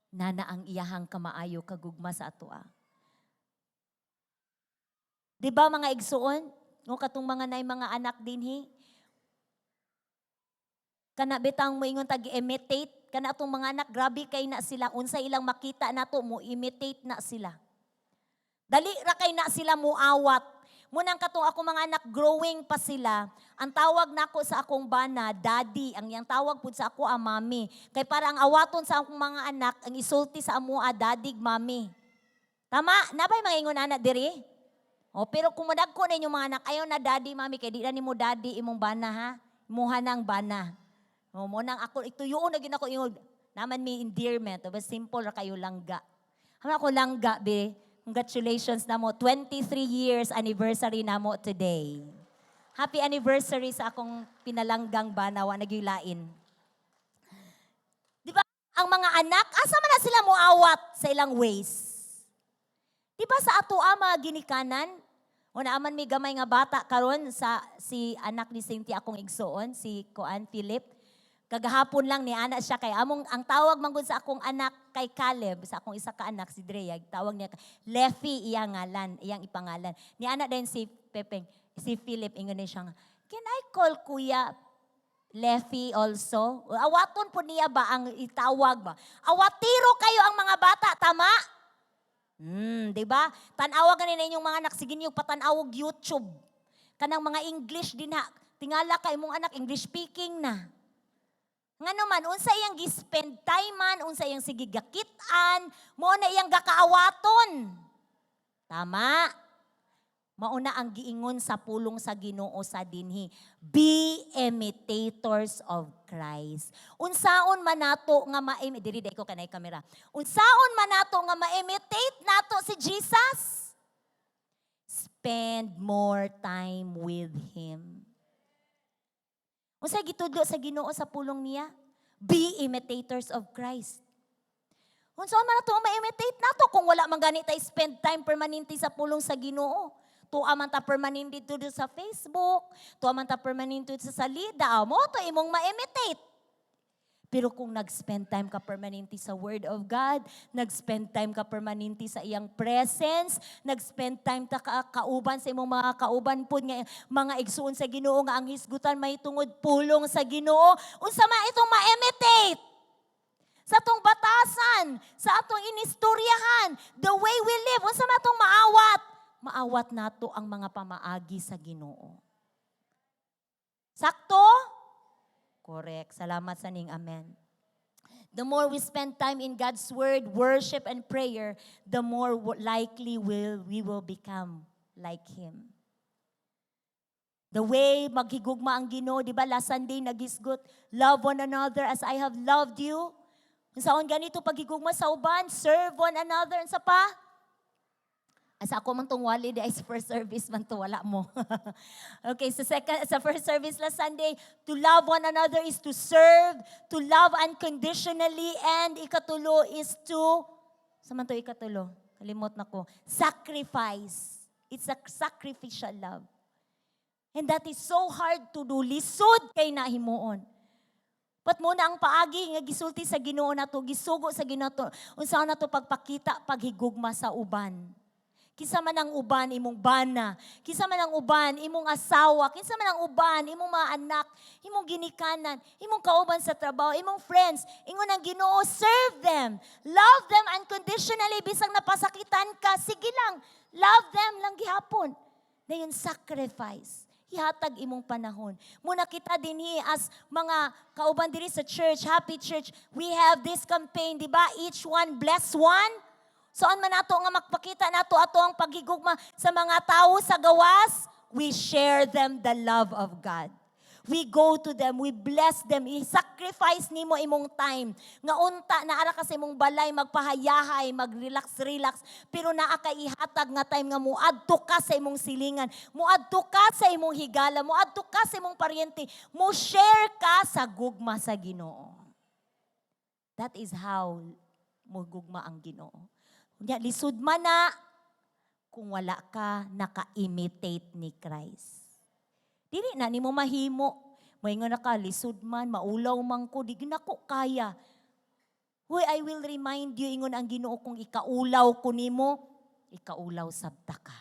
Nana ang iyahang kamaayo kagugma sa atoa. Di ba, mga igsuon? No, katong mga nay mga anak dinhi. Kana bitang moingon tag imitate kana atong mga anak, grabe kay na sila. Unsa ilang makita nato, mo imitate na sila. Dali ra kay na sila muawat. Munang katong ako mga anak, growing pa sila. Ang tawag nako sa akong bana, "Daddy." Ang iyang tawag pud sa ako, a "Mommy." Kay para ang awaton sa akong mga anak, ang isulti sa amoa, "Daddy, mommy." Tama? Nabay mga ingon ana diri? O, pero kung madagko na inyong mga anak, ayaw na "Daddy, mommy," kay di na nimo daddy imong bana ha. Imuha na ang bana. O, mo nang ako, ituyoon na gyud ako ingon. Naman may endearment, o, basta simple ra kayo, langga. Hama ako langga, be. Congratulations na mo. 23 years anniversary na mo today. Happy anniversary sa akong pinalanggang bana, wa nagyulain. Di ba? Ang mga anak, asa man na sila muawat sa ilang ways? Di ba sa ato mga ginikanan? O naaman may gamay nga bata karon sa si anak ni Cynthia, akong igsuon, si Kuan Philip. Kagahapon lang ni anak siya kay among ang tawag man gud sa akong anak kay Caleb, sa akong isa ka anak si Drea, tawag niya Lefi iyang ngalan, iyang ipangalan. Ni anak din si Pepeng, si Philip, ingon ni siya nga, "Can I call Kuya Lefi also?" Awaton po niya ba ang itawag ba? Awatiro kayo ang mga bata, tama? Di ba? Tan-awa gani na inyong mga anak, sige niyo patan-awog YouTube. Kanang mga English din ha. Tingala ka imong anak English speaking na. Nga naman, unsa iyang gi-spend time man, unsa iyang sige gakit-an, mo na iyang gakaawaton. Tama? Mauna ang giingon sa pulong sa Ginoo sa dinhi. Be imitators of Christ. Unsaon man nato nga ma diri dai ko kanay kamera. Unsaon man nato nga ma-imitate nato si Jesus? Spend more time with Him. Unsay gitudlo sa Ginoo sa pulong niya? Be imitators of Christ. Unsaon man nato ma-imitate nato kung wala man gani tay spend time permanente sa pulong sa Ginoo? Tuwa man ta permanente dito sa Facebook, tuwa man ta permanente sa salida, mo to imong ma-imitate. Pero kung nag-spend time ka permanente sa Word of God, nag-spend time ka permanente sa iyang presence, nag-spend time ta ka kauban sa imong mga kauban pud nga mga igsuon sa Ginoo nga ang hisgutan may tungod pulong sa Ginoo, unsa man itong ma-imitate? Sa atong batasan, sa atong inistoryahan, the way we live, unsa man itong maawat? Maawat nato ang mga pamaagi sa Ginoo. Sakto? Correct. Salamat sa ning amen. The more we spend time in God's Word, worship, and prayer, the more likely we will become like Him. The way maghigugma ang Ginoo, di ba, last Sunday naghisgot, "Love one another as I have loved you." Unsaon ganito paghigugma sa uban? Serve one another. Unsa pa? Asa ako man tong wali di ay sa first service man to, wala mo. Okay, sa first service last Sunday, to love one another is to serve, to love unconditionally, and ikatulo is to, sa man to ikatulo? Kalimot na ko. Sacrifice. It's a sacrificial love. And that is so hard to do. Lisod kay na himuon. But mao na ang paagi nga gisulti sa Ginoo nato, gisugo sa Ginoo nato, unsa nato pagpakita paghigugma sa uban. Kinsa man ang uban, imong bana, kinsa man ang uban, imong asawa, kinsa man ang uban, imong mga anak, imong ginikanan, imong kauban sa trabaho, imong friends. Ingon ang Ginoo, serve them. Love them unconditionally bisag napasakitan ka, sige lang, love them lang gihapon. Dayon sacrifice. Ihatag imong panahon. Muna kita dinhi as mga kauban diri sa church, Happy Church, we have this campaign, di ba? Each one bless one. So an man nato nga magpakita nato ato ang paghigugma sa mga tao sa gawas, we share them the love of God. We go to them, we bless them, i-sacrifice nimo imong time. Nga unta naara ka sa imong balay magpahayahay, mag-relax-relax, pero naa ka ihatag nga time nga muadto ka sa imong silingan, muadto ka sa imong higala, muadto ka sa imong paryente, mo share ka sa gugma sa Ginoo. That is how mo gugma ang Ginoo. Unya lisod man na kung wala ka naka-imitate ni Christ. Dili na nimo mahimo. Moingon na ka, "Lisod man, maulaw man ko, di nako kaya." Huy, I will remind you, ingon ang Ginoo, kung ikaulaw ko nimo, ikaulaw sabta ka.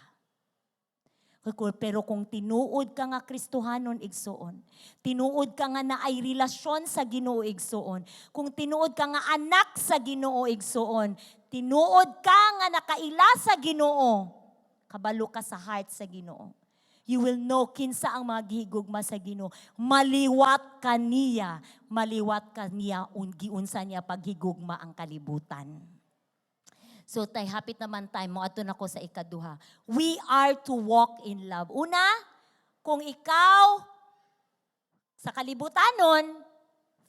Pero kung tinuod ka nga Kristohanon, igsuon, tinuod ka nga naay relasyon sa Ginoo, igsuon, kung tinuod ka nga anak sa Ginoo, igsuon, tinuod ka nga nakaila sa Ginoo, kabalo ka sa heart sa Ginoo. You will know kinsa ang mga gihigugma sa Ginoo. Maliwat ka niya giunsa niya paghigugma ang kalibutan. So tay hapit naman tayo mo ato na ko sa ikaduha. We are to walk in love. Una, kung ikaw sa kalibutan nun,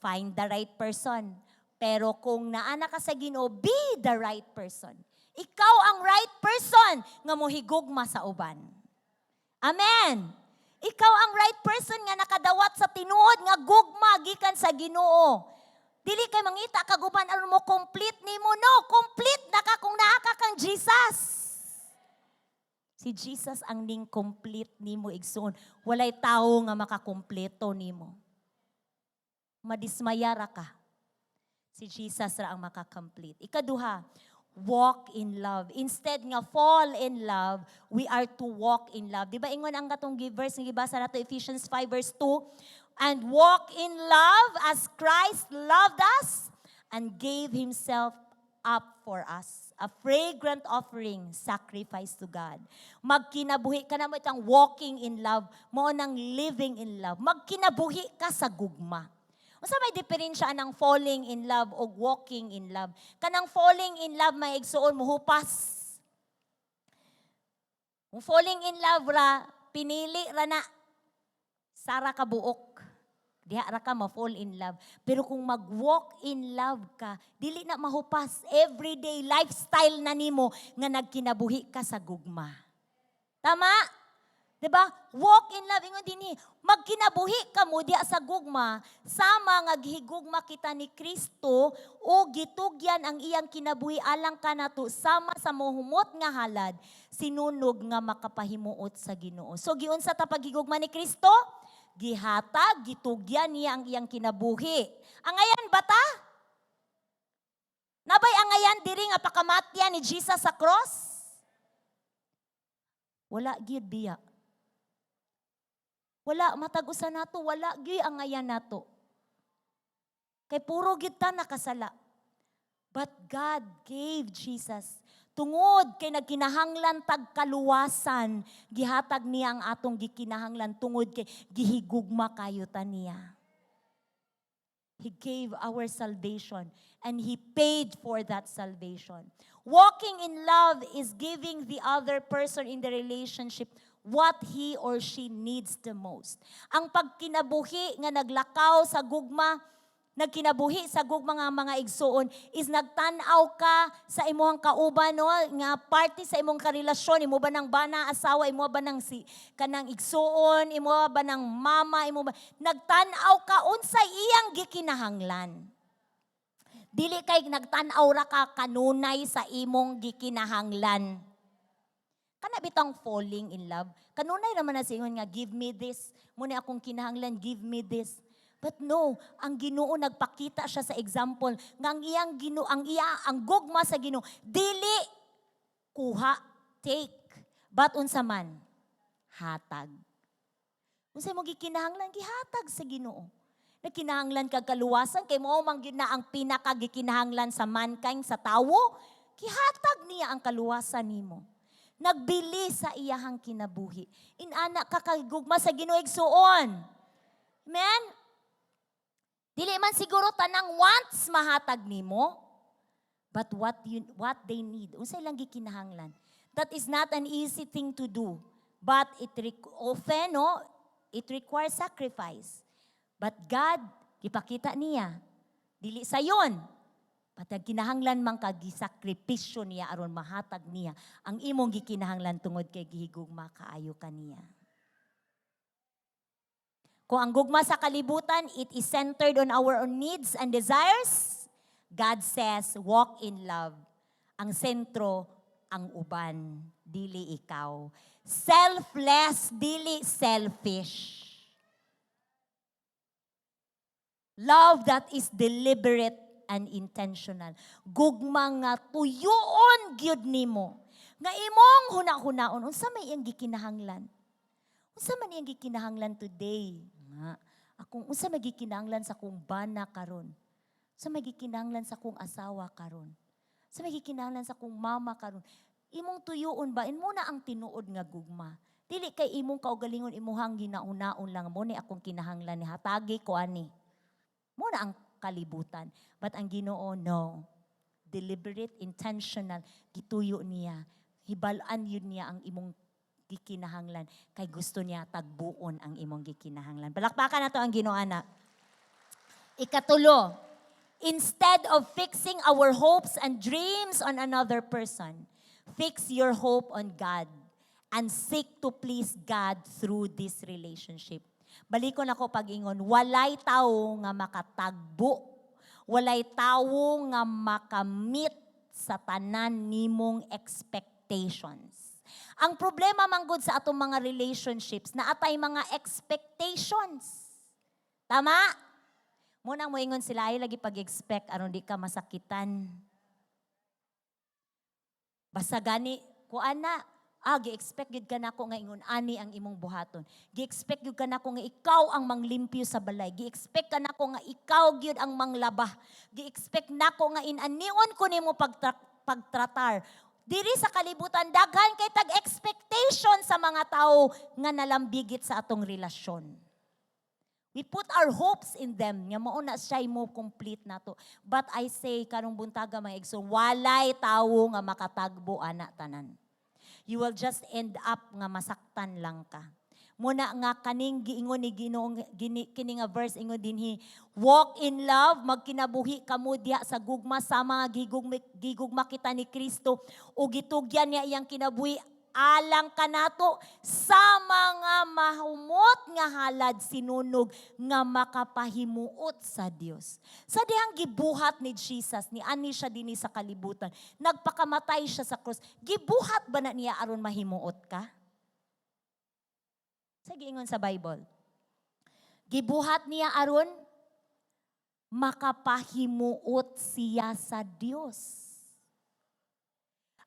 find the right person. Pero kung naana ka sa Ginoo, be the right person. Ikaw ang right person nga mohigugma sa uban. Amen. Ikaw ang right person nga nakadawat sa tinuod nga gugma gikan sa Ginoo. Dili kay mangita kag uban aron mo complete nimo. No, complete na ka kung naa ka kang Jesus. Si Jesus ang ning complete nimo, igsoon. Walay tawo nga makakumpleto nimo. Madismaya ra ka. Si Jesus ra ang makakomplete. Ikaduha, walk in love. Instead nga fall in love, we are to walk in love. Di ba ingon ang katong verse nga gibasa nato, Ephesians 5 verse 2, "And walk in love as Christ loved us and gave himself up for us, a fragrant offering, sacrifice to God." Magkinabuhi ka na mo itang walking in love, mao nang living in love. Magkinabuhi ka sa gugma. Unsa may diferensya anang falling in love o walking in love? Kanang falling in love, may igsuon, muhupas. Kung falling in love ra, pinili ra na. Sara ka buok. Diha ra ka ma-fall in love. Pero kung mag-walk in love ka, dili na mahupas. Everyday lifestyle na nimo nga nagkinabuhi ka sa gugma. Tama? 'Di ba? Walk in love, ingon dinhi. Magkinabuhi ka mo diha sa gugma, sama nga gihigugma kita ni Kristo o gitugyan ang iyang kinabuhi alang kanato sama sa mohumot nga halad, sinunog nga makapahimuot sa Ginoo. So giunsa ta paghigugma ni Kristo? Gihatag, gitugyan niya ang iyang kinabuhi. Angayan ba ta? Nabay angayan diri nga pakamatya ni Jesus sa cross? Wala gyud biya. Wala, matag usa nato, wala gyud angayan nato. Kay puro gyud ta nakasala. But God gave Jesus. Tungod kay nagkinahanglan tag kaluwasan, gihatag niya ang atong gikinahanglan tungod kay gihigugma kayo ta niya. He gave our salvation and He paid for that salvation. Walking in love is giving the other person in the relationship what he or she needs the most. Ang pagkinabuhi nga naglakaw sa gugma, nagkinabuhi sa gugma nga mga igsuon is nagtan-aw ka sa imong kauban, no, nga parte sa imong karelasyon, imo ba ng bana, asawa, imo ba ng si kanang igsuon, imo ba ng mama, imo ba, nagtan-aw ka unsay iyang gikinahanglan. Dili kay nagtan-aw ra ka kanunay sa imong gikinahanglan. Kana bitang falling in love, kanunay naman na singon nga, "Give me this, mao na akong kinahanglan, give me this." But no, ang Ginoo, nagpakita siya sa example nga ang iyang Ginoo, ang iya ang gugma sa Ginoo dili kuha, take, but unsa man? Hatag. Unsa mo gikinahanglan, gihatag sa Ginoo. Nagkinahanglan kag kaluwasan kay mao man gyud na ang pinakagikinahanglan sa mankind, sa tawo, gihatag niya ang kaluwasan nimo. Nagbili sa iyahang kinabuhi. Inana ka kagugma sa Ginoo, igsuon. Amen? Dili man siguro tanang wants mahatag nimo, but what they need, unsa ilang gikinahanglan. That is not an easy thing to do, but often, no, it requires sacrifice. But God, gipakita niya, dili sayon. But ang kinahanglan man ka, gisakripisyo niya aron mahatag niya ang imong gikinahanglan tungod kay gihigugma kaayo kaniya. Kung ang gugma sa kalibutan, it is centered on our own needs and desires, God says, "Walk in love." Ang sentro, ang uban, dili ikaw. Selfless, dili selfish. Love that is deliberate and intentional. Gugma nga tuyoon gyud nimo. Nga imong huna-hunaon, unsa may iyang gikinahanglan? Unsa man iyang gikinahanglan today? Nga, akong unsa may gikinahanglan sa akong bana karon? Unsa may gikinahanglan sa akong asawa karon? Unsa may gikinahanglan sa akong mama karon? Imong tuyoon ba? Mao na ang tinuod nga gugma. Dili kay imong kaugalingon, imuhang ginahunaon lang mao ni akong kinahanglan ni hatagi ko ani. Mao na ang kalibutan. But ang Ginoo, no. Deliberate, intentional, gituyo niya. Hibalaan gyud niya ang imong gikinahanglan kay gusto niya tagbuon ang imong gikinahanglan. Palakpakan nato ang Ginoo, anak. Ikatulo, instead of fixing our hopes and dreams on another person, fix your hope on God and seek to please God through this relationship. Balikon ako pag-ingon, walay tao nga makatagbo, walay tawo nga makamit sa tanan nimong expectations. Ang problema manggod sa atong mga relationships, naa tay mga expectations. Tama? Mao nang moingon sila ay lagi pag-expect aron di ka masakitan. Basta gani, kuan na, gi-expect gyud ka nako nga ingon ani ang imong buhaton. Gi-expect gyud ka nako nga ikaw ang manglimpyo sa balay. Gi-expect ka nako nga ikaw gyud ang manglaba. Gi-expect nako nga inanion ko nimo pagtratar. Diri sa kalibutan, daghan kay tag expectation sa mga tao nga nalambigit sa atong relasyon. We put our hopes in them nga mao na siya mo complete nato. But I say karong buntaga, mga igsoon, walay tawo nga makatagbo ana tanan. You will just end up nga masaktan lang ka. Mao na nga kaning giingon ni Ginoong kini nga verse, ingon dinhi, "Walk in love, magkinabuhi kamo diha sa gugma sama nga gigugma kita ni Kristo ug gitugyan niya iyang kinabuhi alang kanato sa mga mahumot nga halad sinunog nga makapahimuot sa Dios." Sa dihang gibuhat ni Jesus, ni ani siya dinhi sa kalibutan, nagpakamatay siya sa krus, gibuhat ba na niya aron mahimuot ka? Sa giingon sa Bible, gibuhat niya aron makapahimuot siya sa Dios.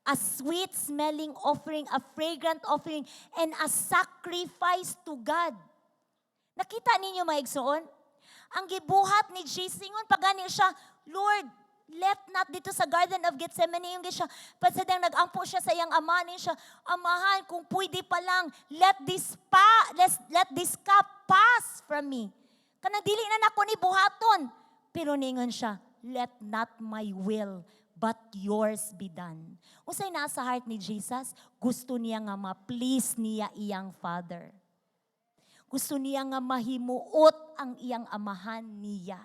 A sweet smelling offering, a fragrant offering, and a sacrifice to God. Nakita ninyo, mga igsoon? Ang gibuhat ni Jesus, ingon pagani siya, "Lord, let not," dito sa Garden of Gethsemane, yung siya, pasadang nag-ampo siya sa iyang ama niya siya, "Amahan, kung pwede pa lang, let this cup pass from me. Kana dili na nako ni buhaton." Pero ningon siya, "Let not my will, but yours be done." Unsay nasa heart ni Jesus? Gusto niya nga ma-please niya iyang Father. Gusto niya nga mahimuot ang iyang Amahan niya.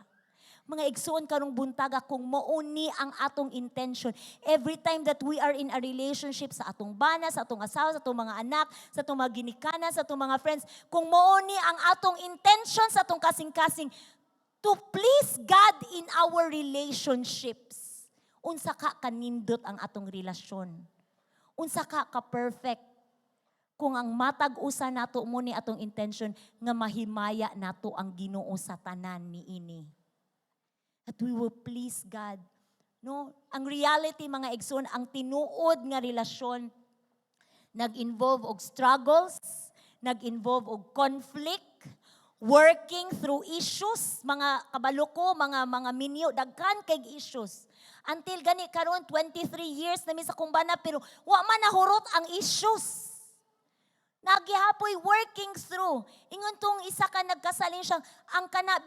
Mga igsuon, karong buntaga, kung mao ni ang atong intention, every time that we are in a relationship sa atong bana, sa atong asawa, sa atong mga anak, sa atong mga ginikanan, sa atong mga friends, kung mao ni ang atong intention sa atong kasing-kasing to please God in our relationships, unsa ka kanindot ang atong relasyon? Unsa ka ka-perfect kung ang matag usa nato mao ni atong intention nga mahimaya nato ang Ginoo sa tanan niini? That we will please God. No? Ang reality, mga igsoon, ang tinuod nga relasyon nag-involve og struggles, nag-involve og conflict, working through issues, mga kabalo ko, mga minyo, daghan kay issues. Until gani karon, 23 years na mi sa akong bana, pero wa man nahurot ang issues. Nagihapoy working through. Ingon tong isa ka nagkasalin siya, ang kana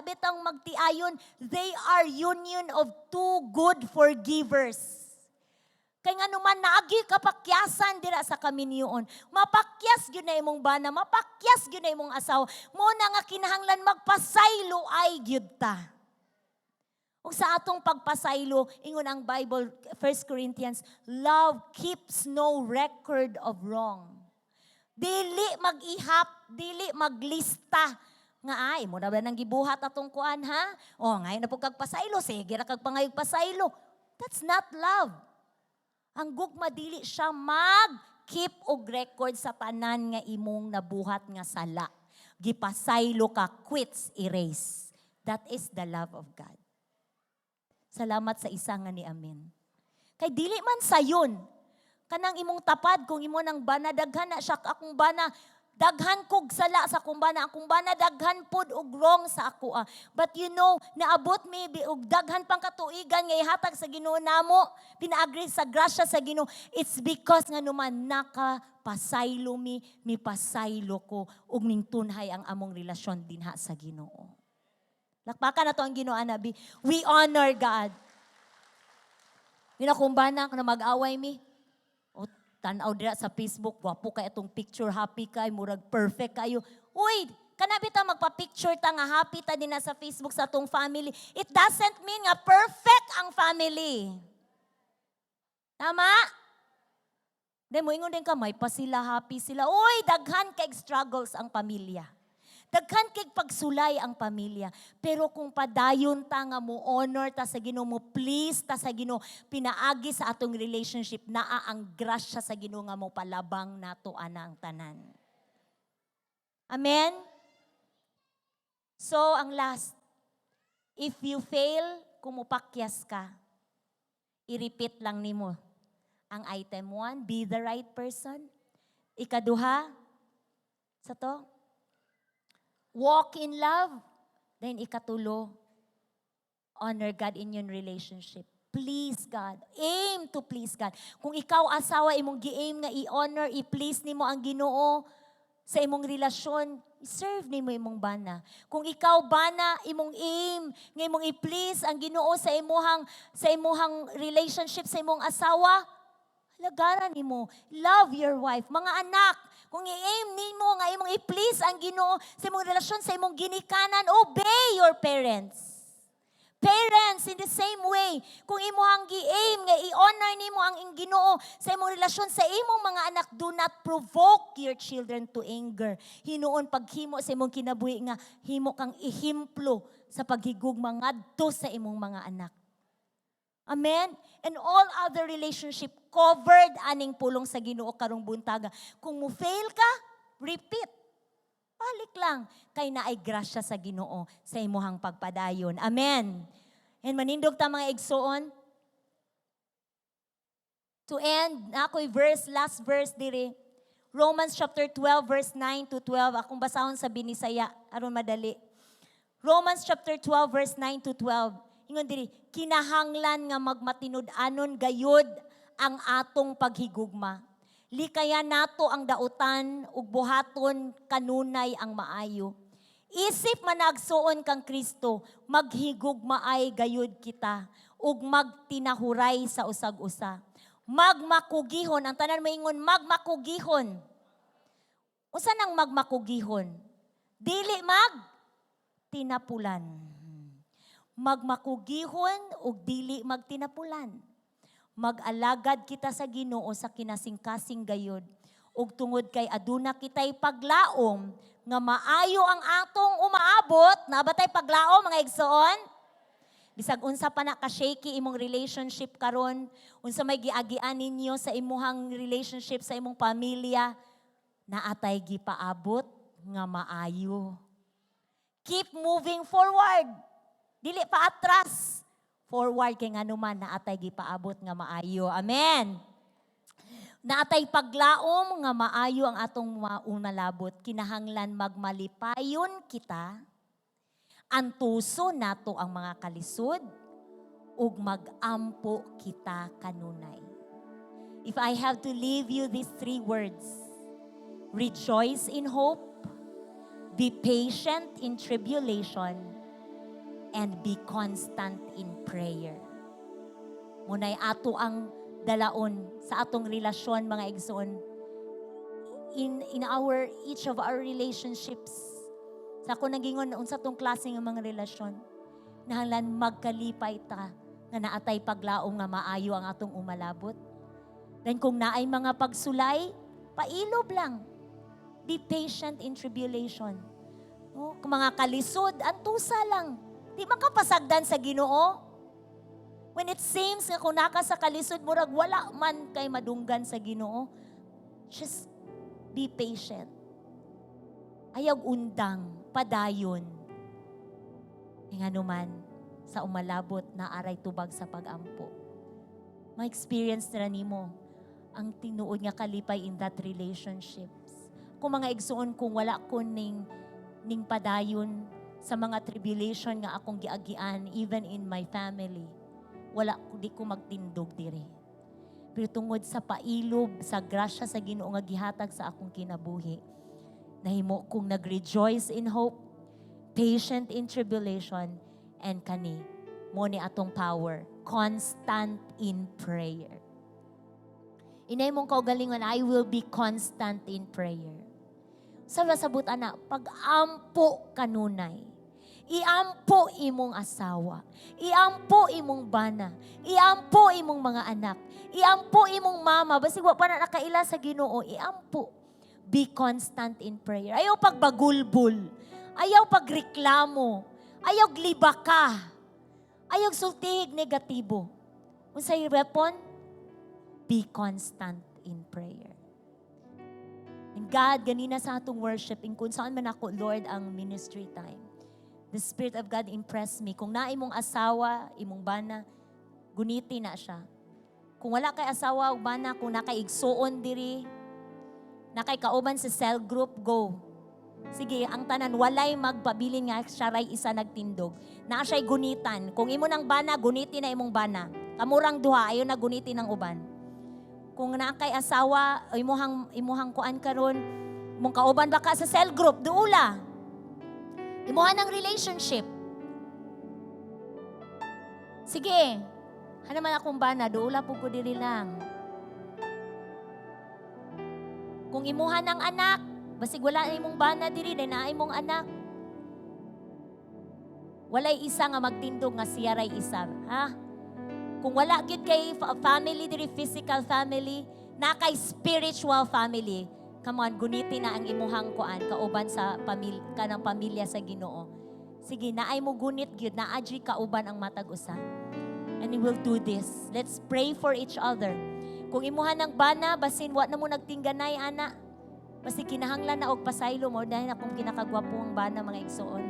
bitang magtiayon, they are union of two good forgivers. Kay nga naman naagi kapakyasan dira sa kaminyoon. Mapakyas gyud na imong bana, mapakyas gyud na imong asawa. Mao na nga kinahanglan magpasaylo ay gyud ta. Ug sa atong pagpasaylo, ingon ang Bible, 1 Corinthians, love keeps no record of wrong. Dili mag-ihap, dili maglista nga ay mo na ba nang gibuhat atong kuan, ha? O ngayon na po kag pasaylo, sige ra kag pangayog pasaylo. That's not love. Ang gugma, dili siya mag-keep og record sa tanan nga imong nabuhat nga sala. Gipasaylo ka, quits, erase. That is the love of God. Salamat sa isa nga ni amen. Kay dili man sayon. Kanang imong tapad kung imo nang bana, daghan na siya akong bana, daghan kog sala sa akong bana, akong bana daghan pod og wrong sa ako ah. But naabot mi og daghan pang katuigan nga ihatag sa Ginoo namo, pinaagi sa grasya sa Ginoo. It's because nga naman nakapasaylo mi, mipasaylo ko ug ningtunhay ang among relasyon dinha sa Ginoo. Lakpakan nato ang Ginoo, anabi. We honor God. Yun akong bana, na mag-away mi. O tanaw dira sa Facebook, gwapo kay atong picture, happy kay, murag perfect kayo. Uy, kana bitaw magpa-picture ta nga happy ta din na sa Facebook sa atong family. It doesn't mean nga perfect ang family. Tama? Di mo ingon din ka, may pa sila, happy sila. Uy, daghan kay struggles ang pamilya. Daghan kay pagsulay ang pamilya. Pero kung padayon ta nga mo honor ta sa Ginoo, mo please ta sa Ginoo, pinaagi sa atong relationship, naa ang grasya sa Ginoo nga mo palabang nato ana ang tanan. Amen? So, ang last, if you fail, kung mupakyas ka, i-repeat lang nimo. Ang item 1, be the right person. Ikaduha, sa to, walk in love. Then ikatulo, honor God in your relationship. Please God. Aim to please God. Kung ikaw asawa, imong gi-aim nga i-honor, i-please nimo ang Ginoo sa imong relasyon, serve nimo imong bana. Kung ikaw bana, imong aim nga imong i-please ang Ginoo sa imuhang relationship sa imong asawa, halagaran nimo. Love your wife. Mga anak, kung i-aim nimo nga imong i-please ang Ginoo sa imong relasyon sa imong ginikanan, obey your parents. Parents, in the same way, kung imuhang gi-aim nga i-honor nimo ang ing Ginoo sa imong relasyon sa imong mga anak, do not provoke your children to anger. Hinuon paghimo sa imong kinabuhi nga himo kang ehemplo sa paghigugma ngadto sa imong mga anak. Amen? And all other relationship covered aning pulong sa Ginoo karong buntaga. Kung mo fail ka, repeat. Balik lang kay naay grasya sa Ginoo sa imuhang pagpadayon. Amen. And manindog ta, mga igsoon. To end, na ako'y verse, last verse diri. Romans chapter 12 verse 9 to 12. Akong basahon sa Binisaya aron madali. Romans chapter 12 verse 9 to 12. Ingon diri, kinahanglan nga magmatinud-anon gayud ang atong paghigugma. Likayan nato ang dautan ug buhaton kanunay ang maayo. Isip managsuon kang Kristo, maghigugmaay gayud kita ug magtinahuray sa usag-usa. Magmakugihon, ang tanan moingon, "Magmakugihon." Unsa nang magmakugihon? Dili mag tinapulan. Magmakugihon ug dili magtinapulan. Mag-alagad kita sa Ginoo sa kinasingkasing gayud. Ug tungod kay aduna kitay paglaom nga maayo ang atong umaabot, naa ba tay paglaom, mga igsoon? Bisag unsa pa na ka-shaky imong relationship karon, unsa may giagian ninyo sa imuhang relationship sa imong pamilya, naa tay gipaabot nga maayo. Keep moving forward. Dili pa atras. Forward kay nganuman naa tay gipaabot nga maayo. Amen. Naa tay paglaom nga maayo ang atong umalabot. Kinahanglan magmalipayon kita. Antuso nato ang mga kalisod ug magampo kita kanunay. If I have to leave you these three words, rejoice in hope, be patient in tribulation, and be constant in prayer. Mao nay ato ang dalaon sa atong relasyon, mga igsoon, in our each of our relationships. Sa ako nagingon, unsa tong klase nga mga relasyon, kinahanglan magkalipay ta nga naa tay paglaom nga maayo ang atong umalabot. Then kung naay mga pagsulay, pailob lang. Be patient in tribulation. No? Kung mga kalisod, antusa lang. Di makapasagdan sa Ginoo. When it seems nga kung naka sa kalisod, murag wala man kay madunggan sa Ginoo, just be patient. Ayaw undang, padayon. Nganuman, sa umalabot naa ray tubag sa pagampo. Ma-experience na nimo ang tinuod nga kalipay in that relationships. Kung mga igsuon, kung wala ko ning padayon sa mga tribulation nga akong giagian, even in my family, wala ko, di ko magtindog diri. Pero tungod sa pailob, sa grasya sa Ginoo nga gihatag sa akong kinabuhi, nahimo kong nag-rejoice in hope, patient in tribulation, and kani, mao ni atong power, constant in prayer. Inay mong kaugalingon, "I will be constant in prayer." Sa sabot ana, pag-ampo kanunay. Iampo imong asawa. Iampo imong bana. Iampo imong mga anak. Iampo imong mama. Basig wa pa na nakaila sa Ginoo, iampo. Be constant in prayer. Ayaw pagbagulbul. Ayaw pagreklamo. Ayaw glibaka. Ayaw sultihig negatibo. Unsay weapon? Be constant in prayer. And God, ganina sa atong worship, in kung saan man ako, Lord, ang ministry time. The Spirit of God impressed me. Kung naa imong asawa, imong bana, guniti na siya. Kung wala kay asawa o bana, kung naa kay igsuon diri, naa kay kauban sa cell group, go. Sige, ang tanan, walay magpabilin nga siya ray isa nagtindog. Naa siya'y gunitan. Kung imo ng bana, guniti na imong bana. Kamurang duha, ayo na guniti ng uban. Kung naa kay asawa, o imuhang kuan karon, imong kauban baka sa cell group, duula. Imuha ng relationship. Sige, hana man akong bana, duula po ko diri lang. Kung imuha ng anak, basig wala na imong bana diri, dahil naa imong anak. Walay isa nga magtindog nga siya ray isa. Ha? Kung wala gyud kay family diri, physical family, naa kay spiritual family. Come on, guniti na ang imuhang kuan kauban sa pamilya kanang pamilya sa Ginoo. Sige, naay mo gunit gyud, naa gyud kauban ang matag usa. And we will do this. Let's pray for each other. Kung imuha ng bana, basin wa na mo nagtingganay ana. Basi kinahanglan na og pasaylo mo dahil akong kinakagwapo ang bana, mga igsoon.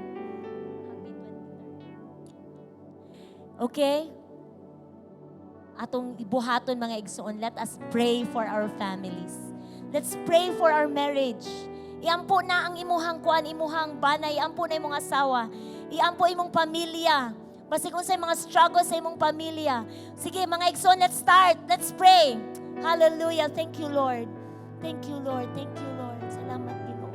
Happy 23rd. Okay? Atong ibuhaton, mga igsoon, let us pray for our families. Let's pray for our marriage. Iampo na ang imuhang kuan, imuhang bana, iampo na imong asawa, iampo imong pamilya. Basig unsay mga struggle sa imong pamilya. Sige, mga igsoon, let's start. Let's pray. Hallelujah. Thank you, Lord. Thank you, Lord. Thank you, Lord. Salamat, Ginoo.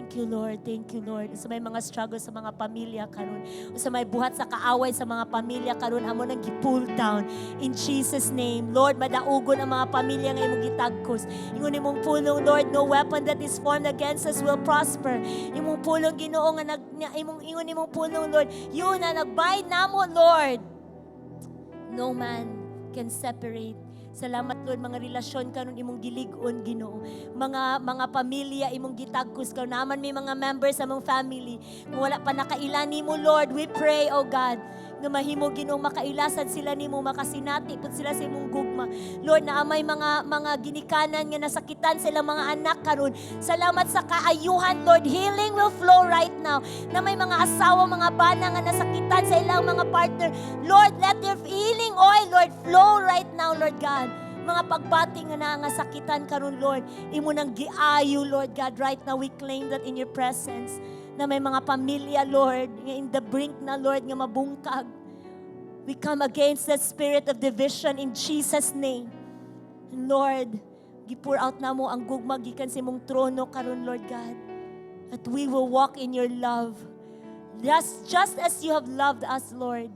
Thank you, Lord. Thank you, Lord. Sa may mga struggle sa mga pamilya karon, sa may buhat sa kaaway sa mga pamilya karon, amo nang gi-pull down in Jesus' name. Lord, madaugon ang mga pamilya nga imong gitagkos. Ingon imong pulong, Lord, no weapon that is formed against us will prosper. Imong pulong, Ginoo, nga nag nga imong ingon imong pulong, Lord, yun na nagbind namo, Lord. No man can separate. Salamat, Lord, mga relasyon karon imong gilig-on, Ginoo. Mga pamilya imong gitagkos karon naman may mga members sa among family. Kung wala pa nakaila nimo, Lord, we pray, oh God, nga mahimo, Ginoo, makailasan sila nimo, makasinati pud sila sa imong gugma. Lord, naa may mga ginikanan nga nasakitan sila mga anak karon. Salamat sa kaayuhan, Lord. Healing will flow right now. Na may mga asawa, mga bana nga nasakitan sa ilang mga partner. Lord, let their healing oil, Lord, flow right now, Lord God. Mga pagbati nga naa nga sakitan karon, Lord, imo nang giayo, Lord God. Right now, we claim that in your presence na may mga pamilya, Lord, nga in the brink na, Lord, nga mabungkag. We come against that spirit of division in Jesus' name. And Lord, gi-pour out namo ang gugma gikan sa imong trono karon, Lord God. That we will walk in your love. Just as you have loved us, Lord.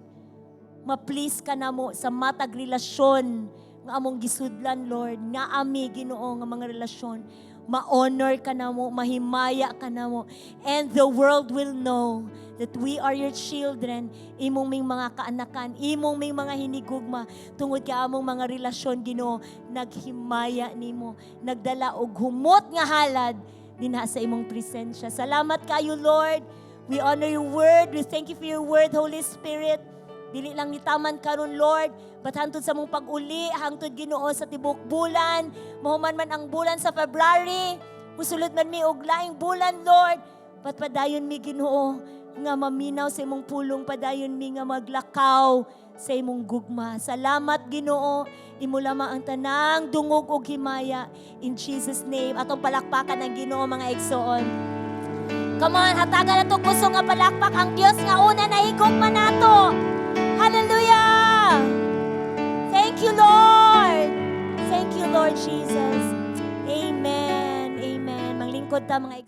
Ma-please ka namo sa matag relasyon nga among gisudlan, Lord, nga ami, Ginoo, nga mga relasyon. Ma-honor ka namo, mahimaya ka namo. And the world will know that we are your children, imong ming mga kaanakan, imong ming mga hinigugma, tungod kay among mga relasyon, Ginoo, naghimaya nimo, nagdala og humot nga halad dinha sa imong presensya. Salamat kayo, Lord. We honor your word. We thank you for your word, Holy Spirit. Dili lang ni taman karon, Lord, but hangtod sa mong pag-uli, hangtod, Ginoo, sa tibok bulan, mahuman man ang bulan sa February, musulod man mi og laing bulan, Lord, but padayon mi, Ginoo, nga maminaw sa imong pulong, padayon mi nga maglakaw sa imong gugma. Salamat, Ginoo, imo lamang ang tanang dungog ug himaya in Jesus' name. Atong palakpakan ang Ginoo, mga igsoon. Come on, hatagan nato kusog nga palakpak ang Dios nga una na higugma nato. Hallelujah! Thank you, Lord. Thank you, Lord Jesus. Amen. Amen. Maglingkod ta, mga igsoon.